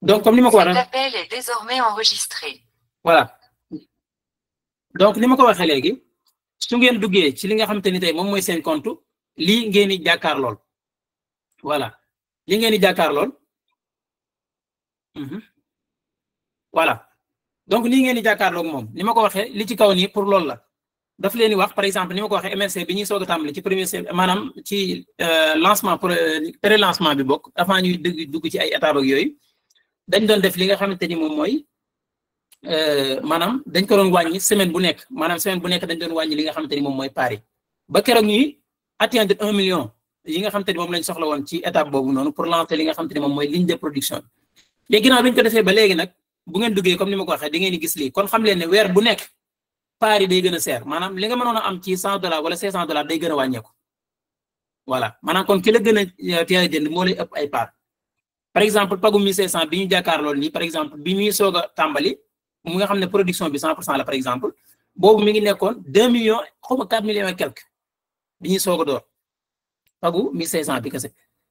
donc comme ni ma ko waxee. Cet appel est désormais enregistré. voilà donc ni ma ko waxee léegi su ngeen duggee ci li nga xamante ni tey moom mooy seen compte lii ngeen di jàkkaar lool voilà li ngeen di jàkkaar lool voilà donc lii ngeen di jàkkaarloog moom ni ma ko waxee li ci kaw nii pour loolu la daf leen di wax par exemple ni ma ko waxee MLC bi ñuy soog a tàmbali ci premier maanaam ci lancement pour pré-lancement bi bokk avant ñuy dugg ci ay étapes ak yooyu dañ doon def li nga xamante ni moom mooy maanaam dañ ko doon wàññi semaine bu nekk maanaam semaine bu nekk dañ doon wàññi li nga xamante ni moom mooy pari ba keroog ñuy atteindre 1 million yi nga xamante ni moom lañ soxla woon ci étape boobu noonu pour lancer li nga xamante ni moom mooy ligne de production léegi ginnaaw bi ñu ko defee ba léegi nag bu ngeen duggee comme ni ma ko waxee da ngeen di gis lii kon xam leen ne weer bu nekk pari day gën a seer maanaam li nga mënoon a am ci $100 wala $500 day gën a wàññeeku voilà maanaam kon ki la gën a teel a jënd moo lay ëpp ay part par exemple pagu 1500 bi ñu jàkkaarlool nii par exemple bi muy soog a tàmbali mu nga xam ne production bi 100% la par exemple boobu mi ngi nekkoon 2 millions xaw ma 4 millions et quelque bi ñuy soog a door pagu 1500 bi kese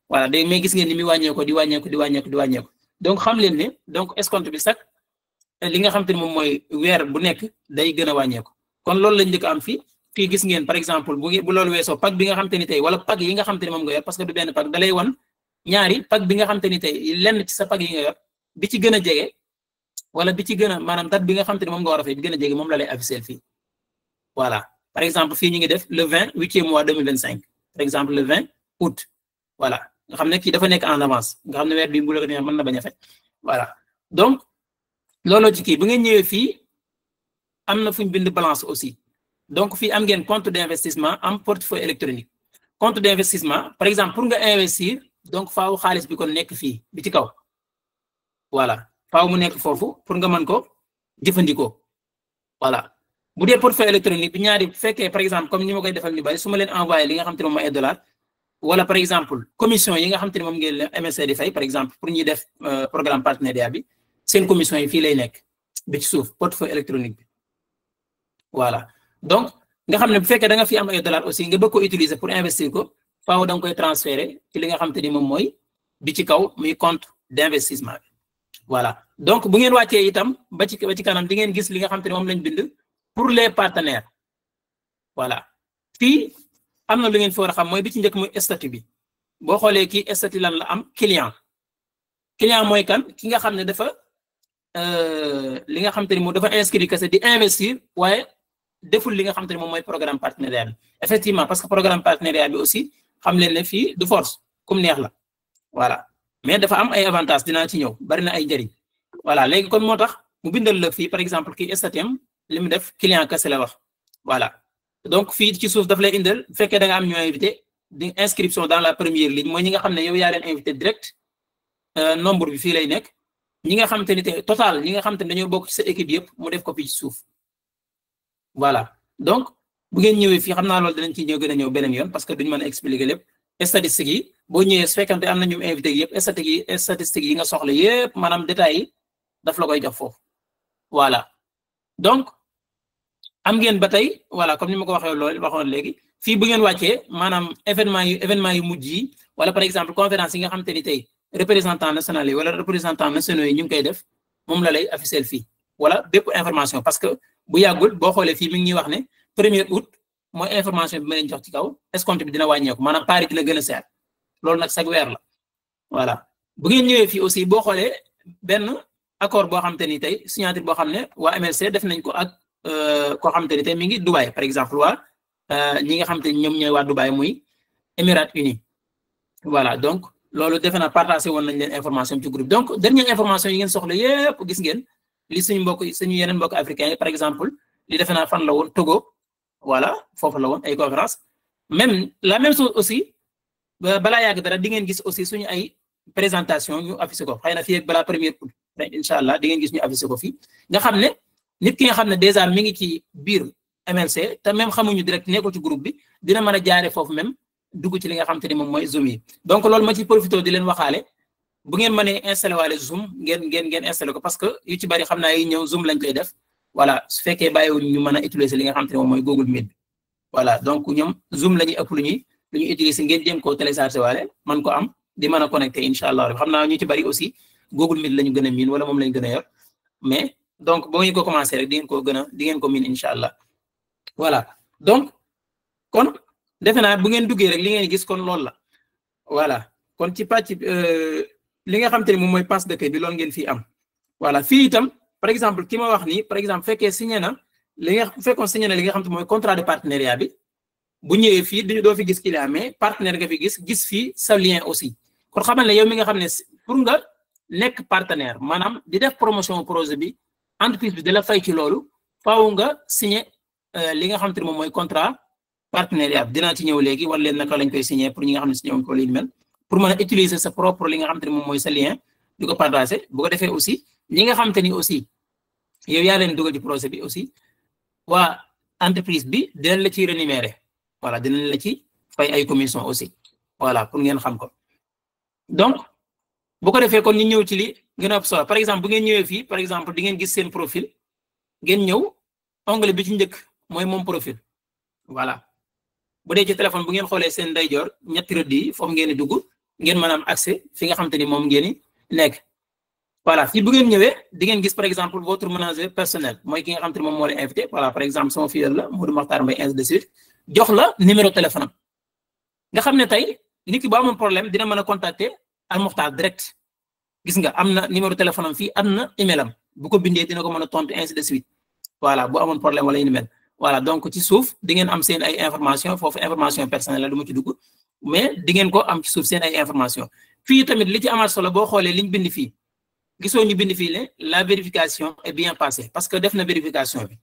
voilà day mais gis ngeen ni mi wàññeeku di wàññeeku donc xam leen ne donc escompte bi sax li nga xam te ne moom mooy weer bu nekk day gën a wàññeeku kon loolu lañ njëkk am fii gis ngeen par exemple bu loolu weesoo pack bi nga xam te ni tey wala pack yi nga xam te ne moom nga yor parce que du benn pack da lay wan ñaari pack bi nga xam te ni tey lenn ci sa pack yi nga yor bi ci gën a jege wala bi ci gën a maanaam date bi nga xam te ne moom nga war a fay bi gën a jege moom la lay afficher fii voilà par exemple fii ñu ngi def le 20 8e mois 2025 par exemple le 20 août voilà nga xam ne kii dafa nekk en avance nga xam ne weer bi bu la ko neexee mën na bañ a fekk voilà donc looloo ci kii bu ngeen ñëwee fii am na fu ñu bind balance aussi donc fii am ngeen compte d'investissement am portefeuille électronique compte d'investissement par exemple pour nga investir donc faaw xaalis bi kon nekk fii bi ci kaw voilà faaw mu nekk foofu pour nga mën ko jëfandikoo voilà bu dee portefeuille électronique bi ñaari bu fekkee par exemple comme ni ma koy defal ñu bari su ma leen envoyé li nga xam te ne moom mooy $, wala par exemple commission yi nga xam te ne moom ngeen leen MLC di fay par exemple pour ñuy def programme partenariat bi seen commission yi fii lay nekk bi ci suuf portefeuille électronique bi voilà donc nga xam ne bu fekkee da nga fi am ay $, aussi nga bëgg ko utiliser pour investir ko faaw da nga koy transférer ci li nga xam te ni moom mooy bi ci kaw muy compte d'investissement bi voilà donc bu ngeen wàccee itam ba ci kanam di ngeen gis li nga xam te ne moom lañ bind pour les partenaires voilà fii am na lu ngeen fi war a xam mooy bi ci njëkk muy statut bi boo xoolee kii statut lan la am client mooy kan ki nga xam ne dafa li nga xam te ni moom dafa inscrit kese di investir waaye deful li nga xam te ne moom mooy programme partenariat bi effectivement parce que programme partenariat bi aussi xam leen ne fii du force comme neex la voilà mais dafa am ay avantages dinaa ci ñëw bari na ay njëriñ voilà léegi kon moo tax mu bindal la fii par exemple kii statut li mu def client kese la wax voilà donc fii ci suuf daf lay indal bu fekkee da nga am ñu invité di inscription dans la première ligne mooy ñi nga xam ne yow yaa leen invité direct nombre bi fii lay nekk ñi nga xam te ni te total ñi nga xam te ne dañoo bokk ci sa équipe yëpp mu def ko fii ci suuf voilà donc bu ngeen ñëwee fii xam naa loolu dinañ ci ñëw gën a ñëw beneen yoon parce que duñu mën a expliquer lépp statistiques yi boo ñëwee su fekkante am na ñu invité yëpp statistiques yi nga soxla yëpp maanaam détails yi daf la koy jox foofu voilà donc am ngeen ba tey voilà comme ni ma ko waxoon léegi fii bu ngeen wàccee maanaam événement yu mujj yi wala par exemple conférence yi nga xam te ni tey représentant national yi wala représentant nationaux yi ñu ngi koy def moom la lay afficher fii wala bépp information parce que bu yàggul boo xoolee fii mi ngi ñuy wax ne 1er août mooy information bi ma leen jox ci kaw escompte bi dina wàññeeku maanaam pari dina gën a seer loolu nag chaque weer la voilà bu ngeen ñëwee fii aussi boo xoolee benn accord boo xam te ni tey signature boo xam ne waa MLC def nañ ko ak koo xam te ni tey mi ngi Dubaï par exemple waa ñi nga xam te ni ñoom ñooy waa Dubaï muy Émirats Unis voilà donc loolu defe naa partagé woon nañ leen information ci groupe donc dernière information yi ngeen soxla yépp gis ngeen li suñu yeneen mbokk africains yi par exemple li defe naa fan la woon Togo voilà foofu la woon ay conférence même la même chose aussi balaa yàgg dara di ngeen gis aussi suñu ay présentation ñu affiché ko xëy na fii ak balaa 1er août incha allah di ngeen gis ñu affiché ko fii nga xam ne nit ki nga xam ne dèjà mi ngi ci biir MLC te même xamuñu direct nekkul ci groupe bi dina mën a jaare foofu même dugg ci li nga xam te ni moom mooy Zoom yi donc loolu ma ci profité di leen waxaale bu ngeen mënee installé waale Zoom ngeen installé ko parce que yu ci bari xam naa yi ñëw Zoom lañ koy def voilà su fekkee bàyyiwuñ ñu mën a utiliser li nga xam te ne moom mooy Google Meet bi voilà donc ñoom Zoom la ñuy ëpp lu ñuy utiliser ngeen jéem koo téléchargé waale man ko am di mën a connecté incha allah xam naa ñu ci bari aussi Google Meet la ñu gën a miin wala moom lañ gën a yor mais donc boo ngeen ko commencé rek di ngeen ko miin incha allah voilà donc kon defe naa bu ngeen duggee rek li ngeen gis kon loolu la voilà kon ci pàcc li nga xam te ne moom mooy passe d'accueil bi loolu ngeen fii am voilà fii itam par exemple ki ma wax nii par exemple fekkee signé na li nga xam te mooy contrat de partenariat bi bu ñëwee fii doo fi gis client mais partenaire nga fi gis fii sa lien aussi kon xamal ne yow mi nga xam ne pour nga nekk partenaire maanaam di def promotion projet bi entreprise bi da la fay ci loolu faaw nga signé li nga xam te ne moom mooy contrat partenariat bi dinaa ci ñëw léegi wala leen naka lañ koy signé pour ñi nga xam ne signé woon ko li mel pour mën a utiliser sa propre li nga xam te ne moom mooy sa lien di ko partager bu ko defee aussi ñi nga xam te ni aussi yow yaa leen dugal ci projet bi aussi waa entreprise bi dinañ la ciy rémunérer voilà dinañ la ci fay ay commission aussi voilà pour ngeen xam ko donc bu ko defee kon ñu ñëw ci li gën a ëpp solo par exemple bu ngeen ñëwee fii par exemple di ngeen gis seen profil ngeen ñëw onglet bi ci njëkk mooy moom profil voilà bu dee ci téléphone bu ngeen xoolee seen ndeyjoor ñetti rëdd yi foofu ngeen di dugg ngeen mën a am accès fi nga xam te ni moom ngeen di nekk voilà fii bu ngeen ñëwee di ngeen gis par exemple votre manager personnel mooy ki nga xam te ni moom moo lay invité voilà par exemple sama fille la Modou Makhtar Mbaye ainsi de suite jox la numéro téléphone am nga xam ne tey nit ki bu amoon problème dina mën a contacter Al Mokhtar direct gis nga am na numéro téléphone am fii am na email am bu ko bindee dina ko mën a tontu ainsi de suite voilà bu amoon problème wala email voilà donc ci suuf di ngeen am seen ay information foofu information personnelle la du ma ci dugg mais di ngeen ko am ci suuf seen ay information fii tamit li ci amaat solo boo xoolee liñ bind fii gisoo ñu bind fii ne la vérification est bien passée parce que def na vérification bi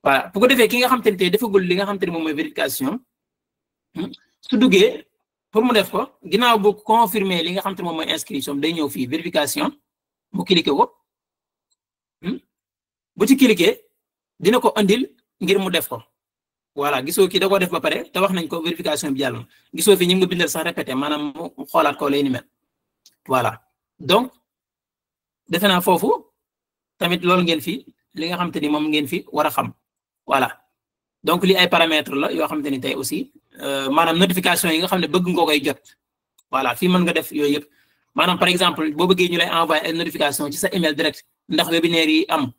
voilà bu ko defee ki nga xam te ne tey defagul li nga xam te ne moom mooy vérification su duggee pour mu def ko ginnaaw bu confirmer li nga xam te ne moom mooy inscription day ñëw fii vérification mu cliquer ko bu ci cliquer dina ko andil ngir mu def ko voilà gisoo kii da ko def ba pare te wax nañ ko vérification bi jàll na gisoo fi ñu ngi bindal sax répété maanaam mu xoolaat ko lay ni mel voilà donc defe naa foofu tamit loolu ngeen fi li nga xam te ni moom ngeen fi war a xam voilà donc li ay paramètres la yoo xam te ni tey aussi maanaam notification yi nga xam ne bëgg nga koy jot voilà fii mën nga def yooyu yëpp maanaam par exemple boo bëggee ñu lay envoyer ay notification ci sa email direct ndax webinaire yi am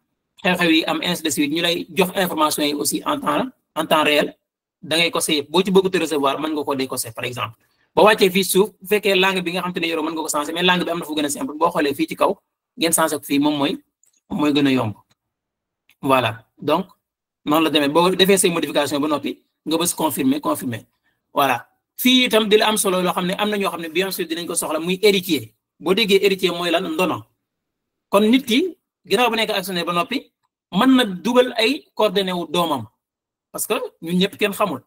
xew-xew yi am ainsi de suite ñu lay jox information yi aussi en temps réel da ngay coché boo ci bëgg te recevoir mën nga ko décoché par exemple boo wàccee fii suuf bu fekkee langue bi nga xam te ne yoroo mën nga ko changé mais langue bi am na fu gën a simple boo xoolee fii ci kaw ngeen changé ko fii moom mooy gën a yomb voilà donc noonu la demee boo defee say modification ba noppi nga bës confirmer voilà fii itam di la am solo loo xam ne am na ñoo xam ne bien sûr dinañ ko soxla muy héritier boo déggee héritier mooy lan ndono kon nit ki ginnaaw bu nekk actionnaire ba noppi mën na dugal ay coordonnées wu doomam parce que ñun ñëpp kenn xamul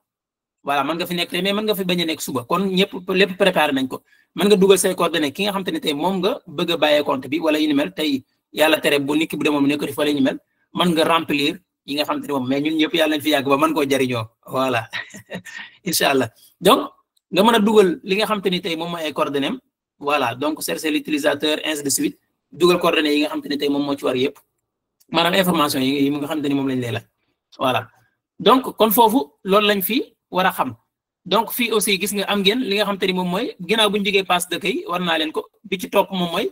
voilà mën nga fi nekk tey mais mën nga fi bañ a nekk suba kon ñëpp lépp préparé nañ ko mën nga dugal say coordonnées ki nga xam te ne tey moom nga bëgg a bàyyee compte bi wala yu ni mel tey yàlla tere bu nit ki bu demoon nekk di fa la ñu mel mën nga remplir yi nga xam te ne moom mais ñun ñëpp yàlla nañ fi yàgg ba mën koo jariñoo voilà incha allah donc nga mën a dugal li nga xam te ni tey moom mooy ay coordonnées voilà donc chercher l'utilisateur ainsi de suite dugal coordonnées yi nga xam te ne tey moom moo ci war yëpp maanaam information yi nga xam te ni moom lañ lay laaj voilà donc kon foofu loolu lañ fi war a xam donc fii aussi gis nga am ngeen li nga xam te ni moom mooy ginnaaw bu ñu jógee passe d'accueil war naa leen ko bi ci topp moom mooy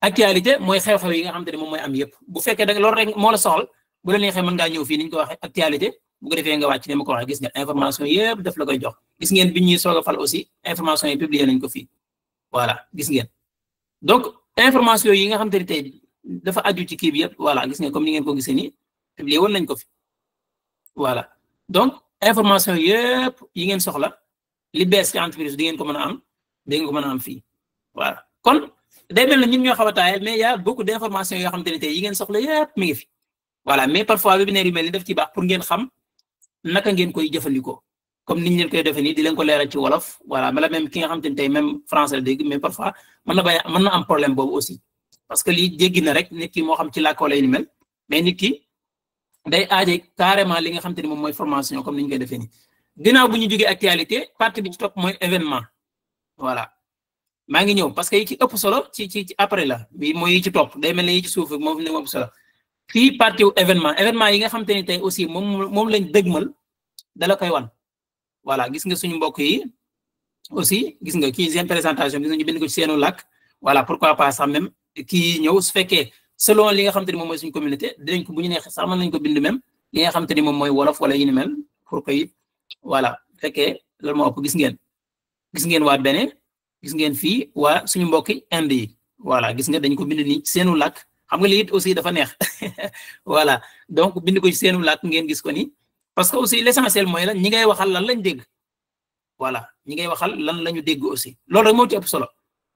actualité mooy xew-xew yi nga xam te ni moom mooy am yëpp bu fekkee da loolu rek moo la soxal bu la neexee mën ngaa ñëw fii ni ñu ko waxee actualité bu ko defee nga wàcc ne ma ko waxee gis nga information yëpp daf la koy jox gis ngeen bi ñuy soog a fal aussi information yi publié nañ ko fii voilà gis ngeen donc information yi nga xam te ni tey dafa aju ci kii bi yëpp voilà gis nga comme ni ngeen ko gisee nii publié woon nañ ko fi voilà donc information yëpp yi ngeen soxla li bees ci entreprise di ngeen ko mën a am fii voilà kon day mel na ñun ñoo xaw a taayal mais y a beaucoup d'informations yoo xamante ne tey yi ngeen soxla yëpp mi ngi fi voilà mais parfois webinaire yu mel ni daf ci baax pour ngeen xam naka ngeen koy jëfandikoo comme niñ leen koy defee nii di leen ko leeral ci wolof voilà mala même ki nga xamante ne tey même français la dégg mais parfois mën na am problème boobu aussi parce que lii jéggi na rek nit ki moo xam ci làkk wala yu ni mel mais nit ki day aaje carrément li nga xamante ni moom mooy formation comme ni ñu koy defee nii ginnaaw bu ñu jógee actualité partie bi ci topp mooy événement voilà maa ngi ñëw parce que yi ci ëpp solo ci après la bi mooy yi ci topp day mel ne yi ci suuf moom ne moom solo fii partie wu événement yi nga xamante ni tey aussi moom lañ dëgmal dala koy wan voilà gis nga suñu mbokk yi aussi gis nga kii seen présentation gis nga ñu bind ko ci seenu làkk voilà pourquoi pas sax même kii ñëw su fekkee selon li nga xam te ni moom mooy suñu communauté dinañ ko bu ñu neexee sax mën nañ ko bind même li nga xam te ni moom mooy wolof wala yu ni mel pour que it voilà fekkee loolu moo ëpp gis ngeen waa Bénin gis ngeen fii waa suñu mbokki Inde yi voilà gis nga dañ ko bind nii seenu làkk xam nga lii it aussi dafa neex voilà donc bind ko ci seenu làkk ngeen gis ko ni parce que aussi l'essentiel mooy la ñi ngay waxal lan lañ dégg voilà ñi ngay waxal lan lañu dégg aussi loolu rek moo ci ëpp solo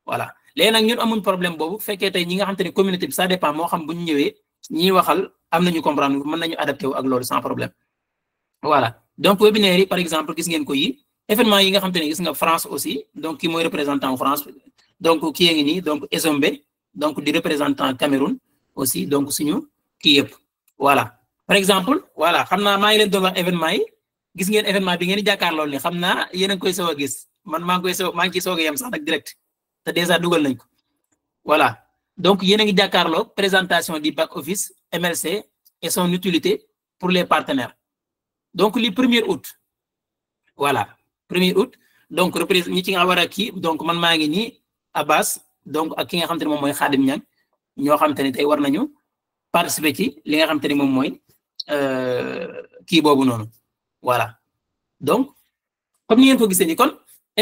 voilà léegi nag ñun amuñ problème boobu fekkee tey ñi nga xam te ne communauté bi ça dépend moo xam bu ñu ñëwee ñiy waxal am nañu comprendre mën nañu adapté wu ak loolu sans problème voilà donc webinaire yi par exemple gis ngeen ko yi événement yi nga xam te ne gis nga France aussi donc kii mooy représentant France donc kii ngi nii donc Ezombe donc di représentant Cameroun aussi donc suñu kii yëpp voilà par exemple voilà xam naa maa ngi leen doon wax événement yi gis ngeen événement bi ngeen di jàkkaarloo ni xam naa yéen a ngi koy soog a gis man maa ngi ciy soog a yem sax nag direct te déjà dugal nañ ko voilà donc yéen a ngi jàkkaarloo présentation du back office MLC et son utilité pour les partenaires donc li 1er août voilà 1er août donc ñi ci nga war a kii donc man maa ngi nii Abbas donc ak ki nga xam te ne moom mooy Khadim Niang ñoo xam te ne tey war nañu participer ci li nga xam te ne moom mooy kii boobu noonu voilà donc comme ni ngeen ko gisee ni kon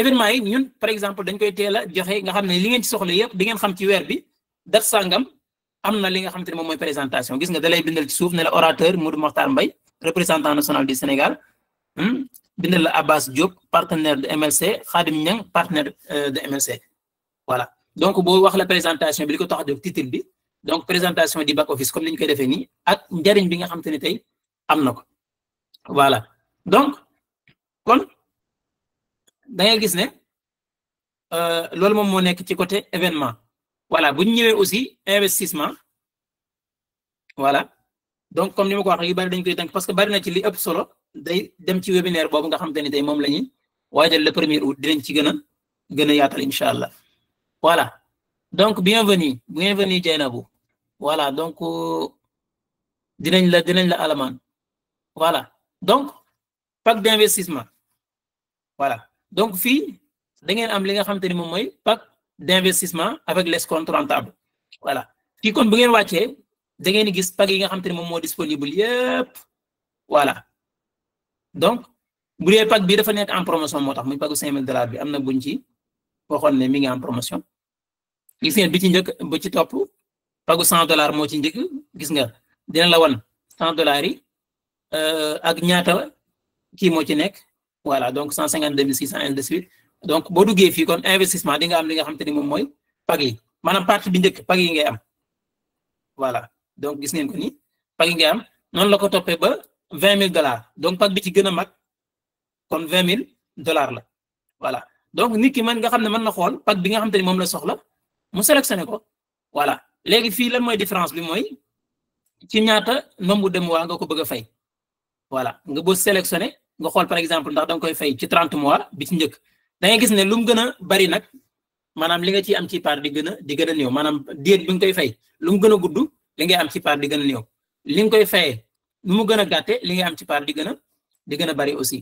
événement yi ñun par exemple dañ koy teel a joxe nga xam ne li ngeen ci soxla yëpp di ngeen xam ci weer bi dat sangam am na li nga xam te ne moom mooy présentation gis nga da lay bindal ci suuf ne la orateur Modou Mokhtar Mbaye représentant national du Sénégal bindal la Abbas Diop partenaire de MLC Khadim Niang partenaire de MLC voilà donc boo wax la présentation bi li ko tax a jóg titre bi donc présentation du back office comme ni ñu koy defee nii ak njariñ bi nga xam te ne tey am na ko voilà donc kon da ngay gis ne loolu moom moo nekk ci côté événement voilà bu ñu ñëwee aussi investissement voilà donc comme ni ma ko waxee yu bari dañ koy tënk parce que bari na ci li ëpp solo day dem ci webinaire boobu nga xam te ne tey moom la ñuy waajal le 1er août dinañ ci gën a yaatal incha allah voilà donc bienvenue Dieynabou voilà donc dinañ la alamaan voilà donc pack d'investissement voilà donc fii da ngeen am li nga xam te ni moom mooy pack d'investissement avec l'escompte rentable voilà fii kon bu ngeen wàccee da ngeen di gis pack yi nga xam te ni moom moo disponible yépp voilà donc bu dee pack bi dafa nekk en promotion moo tax muy packu $5000 bi am na buñ ci waxoon ne mi ngi en promotion gis ngeen bi ci njëkk bu ci topp packu $100 moo ci njëkk gis nga dina la wan $100 yi ak ñaata kii moo ci nekk voilà donc 152 600 ainsi de suite donc boo duggee fii kon investissement di nga am li nga xam te ni moom mooy pack yi maanaam partie bi njëkk pack yi ngay am voilà donc gis ngeen ko ni pack yi ngay am noonu la ko toppee ba $20000 donc pack bi ci gën a mag kon $20000 la voilà donc nit ki man nga xam ne mën na xool pack bi nga xam te ni moom la soxla mu sélectionné ko voilà léegi fii lan mooy différence bi mooy ci ñaata nombre de mois nga ko bëgg a fay voilà nga boo sélectionné nga xool par exemple ndax da nga koy fay ci 30 mois bi ci njëkk da ngay gis ne lu mu gën a bari nag maanaam li nga ciy am ci part di gën a néew maanaam diir bi nga koy fay lu mu gën a gudd li ngay am ci part di gën a néew li nga koy fayee nu mu gën a gàtte li ngay am ci part di gën a bari aussi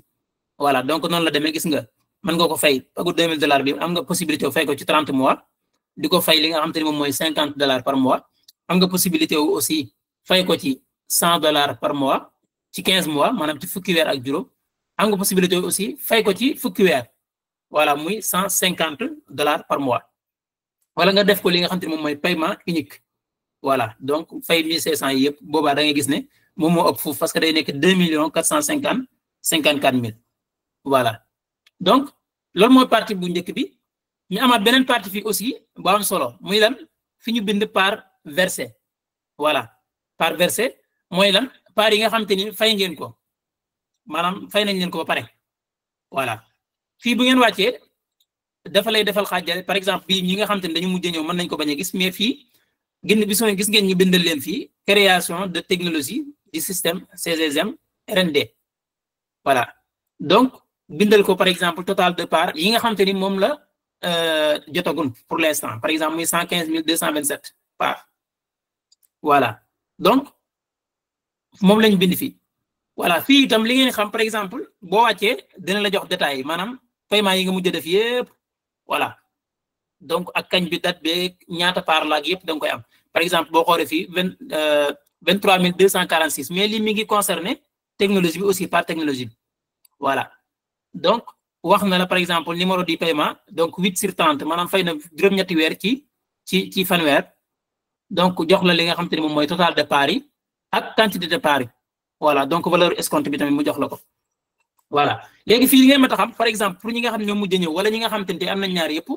voilà donc noonu la demee gis nga mën nga ko fay pagu $2000 bi am nga possibilité fay ko ci 30 mois di ko fay li nga xam te ne moom mooy $50 par mois am nga possibilité wu aussi fay ko ci $100 par mois ci 15 mois maanaam ci fukki weer ak juróom am nga possibilité aussi fay ko ci fukki weer voilà muy $150 par mois wala nga def ko li nga xam te ne moom mooy paiement unique voilà donc fay 1500 yi yëpp boobaa da ngay gis ne moom moo ëpp foofu parce que day nekk 2,454,000 voilà donc loolu mooy partie bu njëkk bi ñu amaat beneen partie fii aussi bu am solo muy lan fi ñu bind par versé voilà par versé mooy lan par yi nga xam te ni fay ngeen ko maanaam fay nañ leen ko ba pare voilà fii bu ngeen wàccee dafa lay defal xaajale par exemple bii ñi nga xam te ni dañu mujj ñëw mën nañ ko bañ a gis mais fii gis ngeen ñu bindal leen fii création de technologie du système CGSM RND voilà donc bindal ko par exemple total de part yi nga xam te ni moom la jotagun pour l'instant par exemple muy 115,227 part voilà donc moom lañ bind fii voilà fii itam li ngeen xam par exemple boo wàccee dina la jox détails yi maanaam paiement yi nga mujj def yépp voilà donc ak kañ bi date be ñaata part la ak yëpp da nga koy am par exemple boo xoolee fii 23246 mais li mi ngi concerné technologie bi aussi par technologie bi voilà donc wax na la par exemple numéro du paiement donc 8/30 maanaam fay na juróom-ñetti weer ci fanweer donc jox la li nga xam te ne moom mooy total de part yi ak quantité de part yi voilà donc valeur escompte bi tamit mu jox la ko voilà léegi fii li ngeen ma taxam par exemple pour ñi nga xam ne ñoom mujj ñëw wala ñi nga xam te ne am nañ ñaar yëpp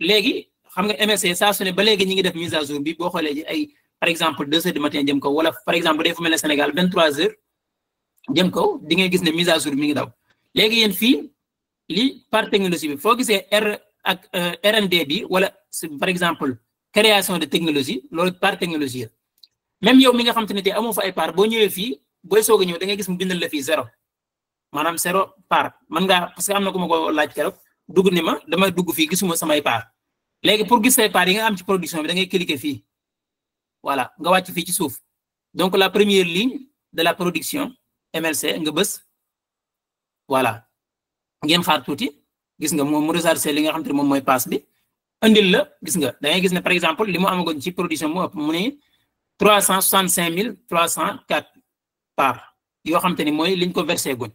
léegi xam nga MSC saa su ne ba léegi ñi ngi def mise à jour bi boo xoolee ji ay par exemple 2h du matin jëm kaw wala par exemple day fu mel ne Sénégal 23h jëm kaw di ngay gis ne mise à jour mi ngi daw léegi yéen fii li par technologie bi foo gisee R&D bi wala par exemple création de technologie loolu par technologie même yow mi nga xam te ne tey amoo fa ay part boo ñëwee fii booy soog a ñëw da ngay gis mu bindal la fii 0 maanaam 0 part mën ngaa parce que am na ku ma ko laaj keroog dugg ni ma dama dugg fii gisuma samay part léegi pour gis say part yi nga am ci production bi da ngay cliquer fii voilà nga wàcc fii ci suuf donc la première ligne de la production MLC nga bës voilà ngeen xaar tuuti gis nga moom mu recharger li nga xam te ne moom mooy passe bi andil la gis nga da ngay gis ne par exemple li mu amagoon ci production mu ëpp mu ne 365 304 part yoo xam te ni mooy liñ ko versé guñ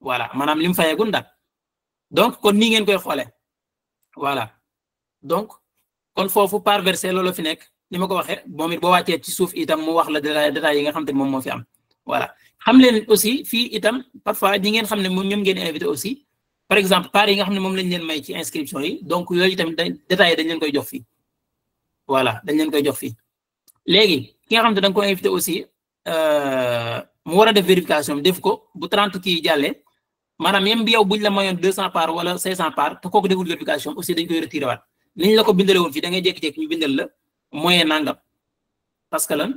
voilà maanaam li mu fayeegun daal donc kon nii ngeen koy xoolee voilà donc kon foofu part versé loolu fi nekk ni ma ko waxee moom it boo wàccee ci suuf itam mu wax la détails yi nga xam te ne moom moo fi am voilà xam leen aussi fii itam parfois ñi ngeen xam ne moom ñoom ngeen invité aussi par exemple part yi nga xam ne moom lañ leen may ci inscription yi donc yooyu tamit détails dañ leen koy jox fii voilà dañ leen koy jox fii léegi ki nga xam ne da nga ko invité aussi mu war a def vérification def ko bu 30 kii jàllee maanaam même bi yow buñ la mayoon 200 part wala 500 part te kooku deful vérification aussi dañ koy retiré waat liñ la ko bindale woon fii da ngay jékki-jékki ñu bindal la moyen nangam parce que lan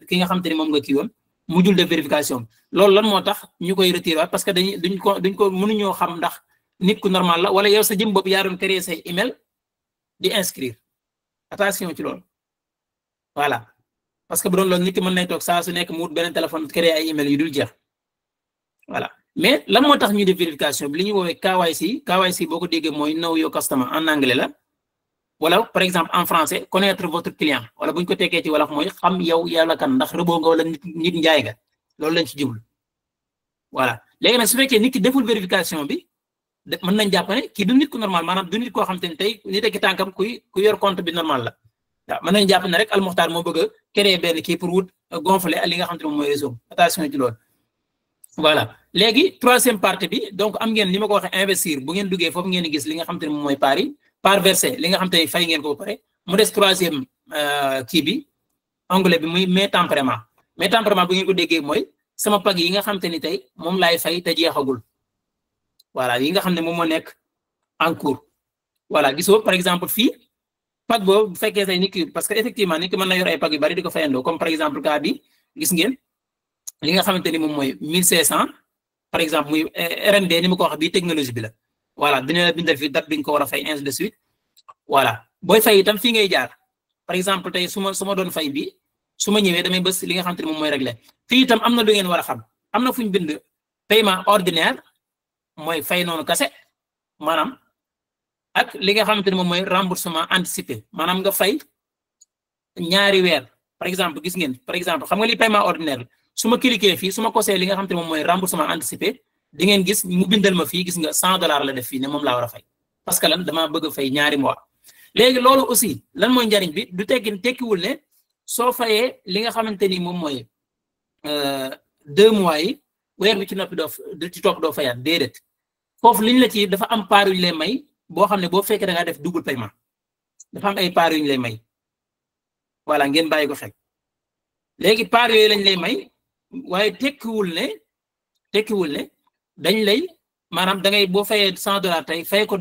ki nga xam te ni moom nga kii woon mujjul def vérification loolu lan moo tax ñu koy retiré waat parce que duñ ko mënuñoo xam ndax nit ku normal la wala yow sa jëm bopp yaa doon créer say email di inscrire attention ci loolu voilà parce que bu doon loolu nit ki mën nay toog saa su nekk mu wut beneen téléphone créer ay email yu dul jeex voilà mais lan moo tax ñuy def vérification bi li ñuy woowee KYC boo ko déggee mooy know your customer en anglais la wala par exemple en français connaître votre client wala bu ñu ko tekkee ci wolof mooy xam yow yàlla kan ndax rëboo nga wala nit njaay nga loolu lañ ci jublu voilà léegi nag su fekkee nit ki deful vérification bi mën nañ jàpp ne kii du nit ku normal maanaam du nit koo xam te ne tey nit ki tànkam ku yor compte bi normal la waaw mën nañ jàpp ne rek almuxtaar moo bëgg a créer benn kii pour wut gonfler li nga xam te ne moom mooy réseau attention ci loolu voilà léegi troisième partie bi donc am ngeen ni ma ko waxee investir bu ngeen duggee foofu ngeen di gis li nga xam te ne moom mooy part yi part versé li nga xam te ne fay ngeen ko ba pare mu des troisième kii bi onglet bi muy mes tempérament bu ngeen ko déggee mooy sama pag yi nga xam te ni tey moom laay fay te jeexagul voilà yi nga xam ne moom moo nekk en cours voilà gisoo par exemple fii pag boobu bu fekkee say nit ki parce que effectivement nit ki mën na yor ay pag yu bari di ko fayandoo comme par exemple cas bi gis ngeen li nga xamante ni moom mooy 1500 par exemple muy R&D ni ma ko wax bii technologie bi la voilà dina la bindal fi date bi nga ko war a fay ainsi de suite voilà booy fay itam fii ngay jaar par exemple tey su ma doon fay bi su ma ñëwee damay bës li nga xamante ni moom mooy réglé fii itam am na lu ngeen war a xam am na fu ñu bind paiement ordinaire mooy fay noonu kase maanaam ak li nga xamante ni moom mooy remboursement anticipé maanaam nga fay ñaari weer par exemple gis ngeen par exemple xam nga li paiement ordinaire su ma cliquer fii su ma kosee li nga xamante ni moom mooy remboursement anticipé di ngeen gis mu bindal ma fii gis nga $100 la def fii ne moom laa war a fay parce que lan damaa bëgg a fay ñaari mois léegi loolu aussi lan mooy njariñ bi du tekkiwul ne soo fayee li nga xamante ni moom mooy 2 mois yi weer bi ci noppi ci topp doo fayaat déedéet foofu liñ la ci dafa am part yu ñu lay may boo xam ne boo fekkee da ngaa def double paiement dafa am ay part yu ñu lay may voilà ngeen bàyyi ko xel léegi part yooyu lañ lay may waaye tekkiwul ne dañ lay maanaam da ngay boo fayee $100 tey fay ko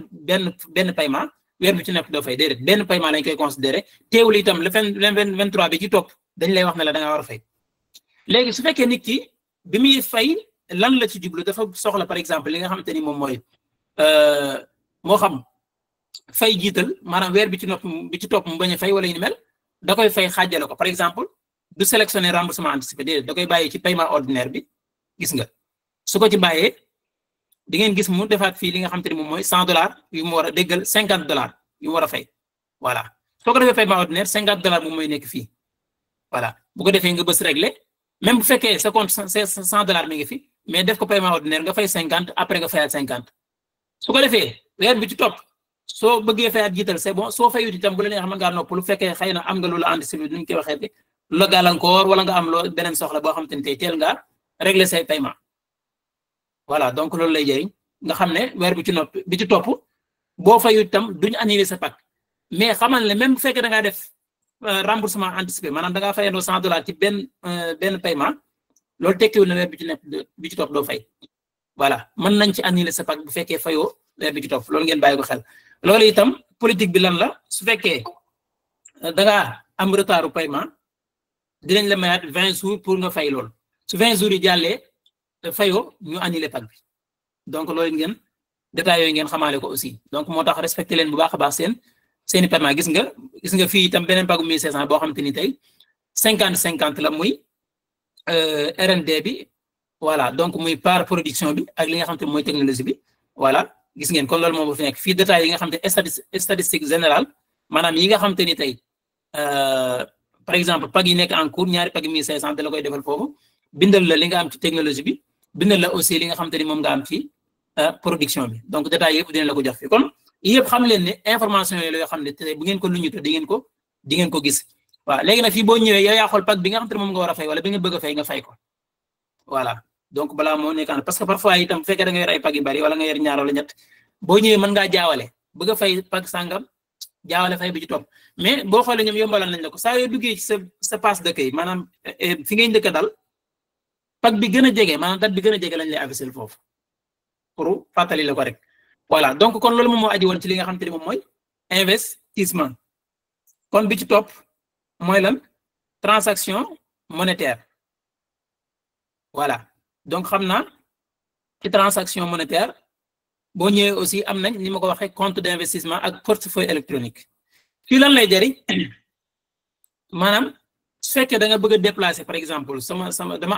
benn paiement weer bi ci nekk doo fay déedéet benn paiement lañ koy considéré teewul itam le 23 bi ci topp dañ lay wax ne la da nga war a fay léegi su fekkee nit ki bi muy fay lan la ci jublu dafa soxla par exemple li nga xamante ni moom mooy moo xam fay jiital maanaam weer bi ci topp mu bañ a fay wala ñu mel da koy fay xaajale ko par exemple du sélectionner remboursement anticipé déedéet da koy bàyyi ci paiement ordinaire bi gis nga su ko ci bàyyee di ngeen gis mu defaat fii li nga xamante ni moom mooy $100 yu mu war a déggal $50 yu war a fay voilà soo ko defee paiement ordinaire $50 moom mooy nekk fii voilà bu ko defee nga bës régler même bu fekkee sa compte $100 mi ngi fi mais def ko paiement ordinaire nga fay 50 après nga fayaat 50 su ko defee weer bi ci topp soo bëggee fayaat jiital c'est bon soo fayut itam bu la neex mën ngaa noppalu fekkee xëy na am nga lu la anticipé duñ koy waxee lu la gàllankoor wala nga am loo beneen soxla boo xam te ne tey teel ngaa régler say paiement voilà donc loolu lay jëriñ nga xam ne weer bi ci topp boo fayut itam duñu annuler sa pack mais xamal ne même bu fekkee da ngaa def remboursement anticipé maanaam da ngaa fayandoo $100 ci benn paiement loolu tekkiwul na weer bi ci topp doo fay voilà mën nañ ci annuler sa pack bu fekkee fayoo weer bi ci topp loolu ngeen bàyyi ko xel loolu itam politique bi lan la su fekkee da ngaa am retardu paiement dinañ la mayaat 20 jours pour nga fay loolu su 20 jours yi jàllee fayoo ñu annuler pack bi donc loolu ngeen détails yooyu ngeen xamaale ko aussi donc moo tax respecté leen bu baax a baax seeni paiement gis nga fii itam beneen pagu 1500 boo xam te ni tey 50-50 la muy R&D bi voilà donc muy par production bi ak li nga xam te mooy technologie bi voilà gis ngeen kon loolu moom fi nekk fii détails yi nga xam te statistique générale maanaam yi nga xam te ni tey par exemple pag yi nekk en cours ñaari pag 1500 da la koy defal foofu bindal la li nga am ci technologie bi bindal la aussi li nga xam te ni moom nga am ci production bi donc détails yëpp dina la ko jox fi kon yëpp xam leen ne information yooyu la yoo xam ne tey bu ngeen ko luñu te di ngeen ko gis waaw léegi nag fii boo ñëwee yow yaa xool pack bi nga xam te ne moom nga war a fay wala bi nga bëgg a fay nga fay ko voilà donc balaa moo nekkaan parce que parfois itam bu fekkee da nga yor ay pack yu bari wala nga yor ñaar wala ñett boo ñëwee mën ngaa jaawale bëgg a fay pack sangam jaawale fay bi ci topp mais boo xoolee ñoom yombalal nañ la ko saa yoo duggee ci sa passe d'accueil maanaam fi ngay njëkk a dal pack bi gën a jege maanaam date bi gën a jege lañ lay avisé foofu pour fàttali la ko rek voilà donc kon loolu moom moo aji woon ci li nga xam te ne moom mooy investissement kon bi ci topp mooy lan transaction monétaire voilà donc xam naa ci transaction monétaire boo ñëwee aussi am nañ ni ma ko waxee compte d'investissement ak portefeuille électronique fii lan lay jëriñ maanaam su fekkee da nga bëgg a déplacer par exemple dama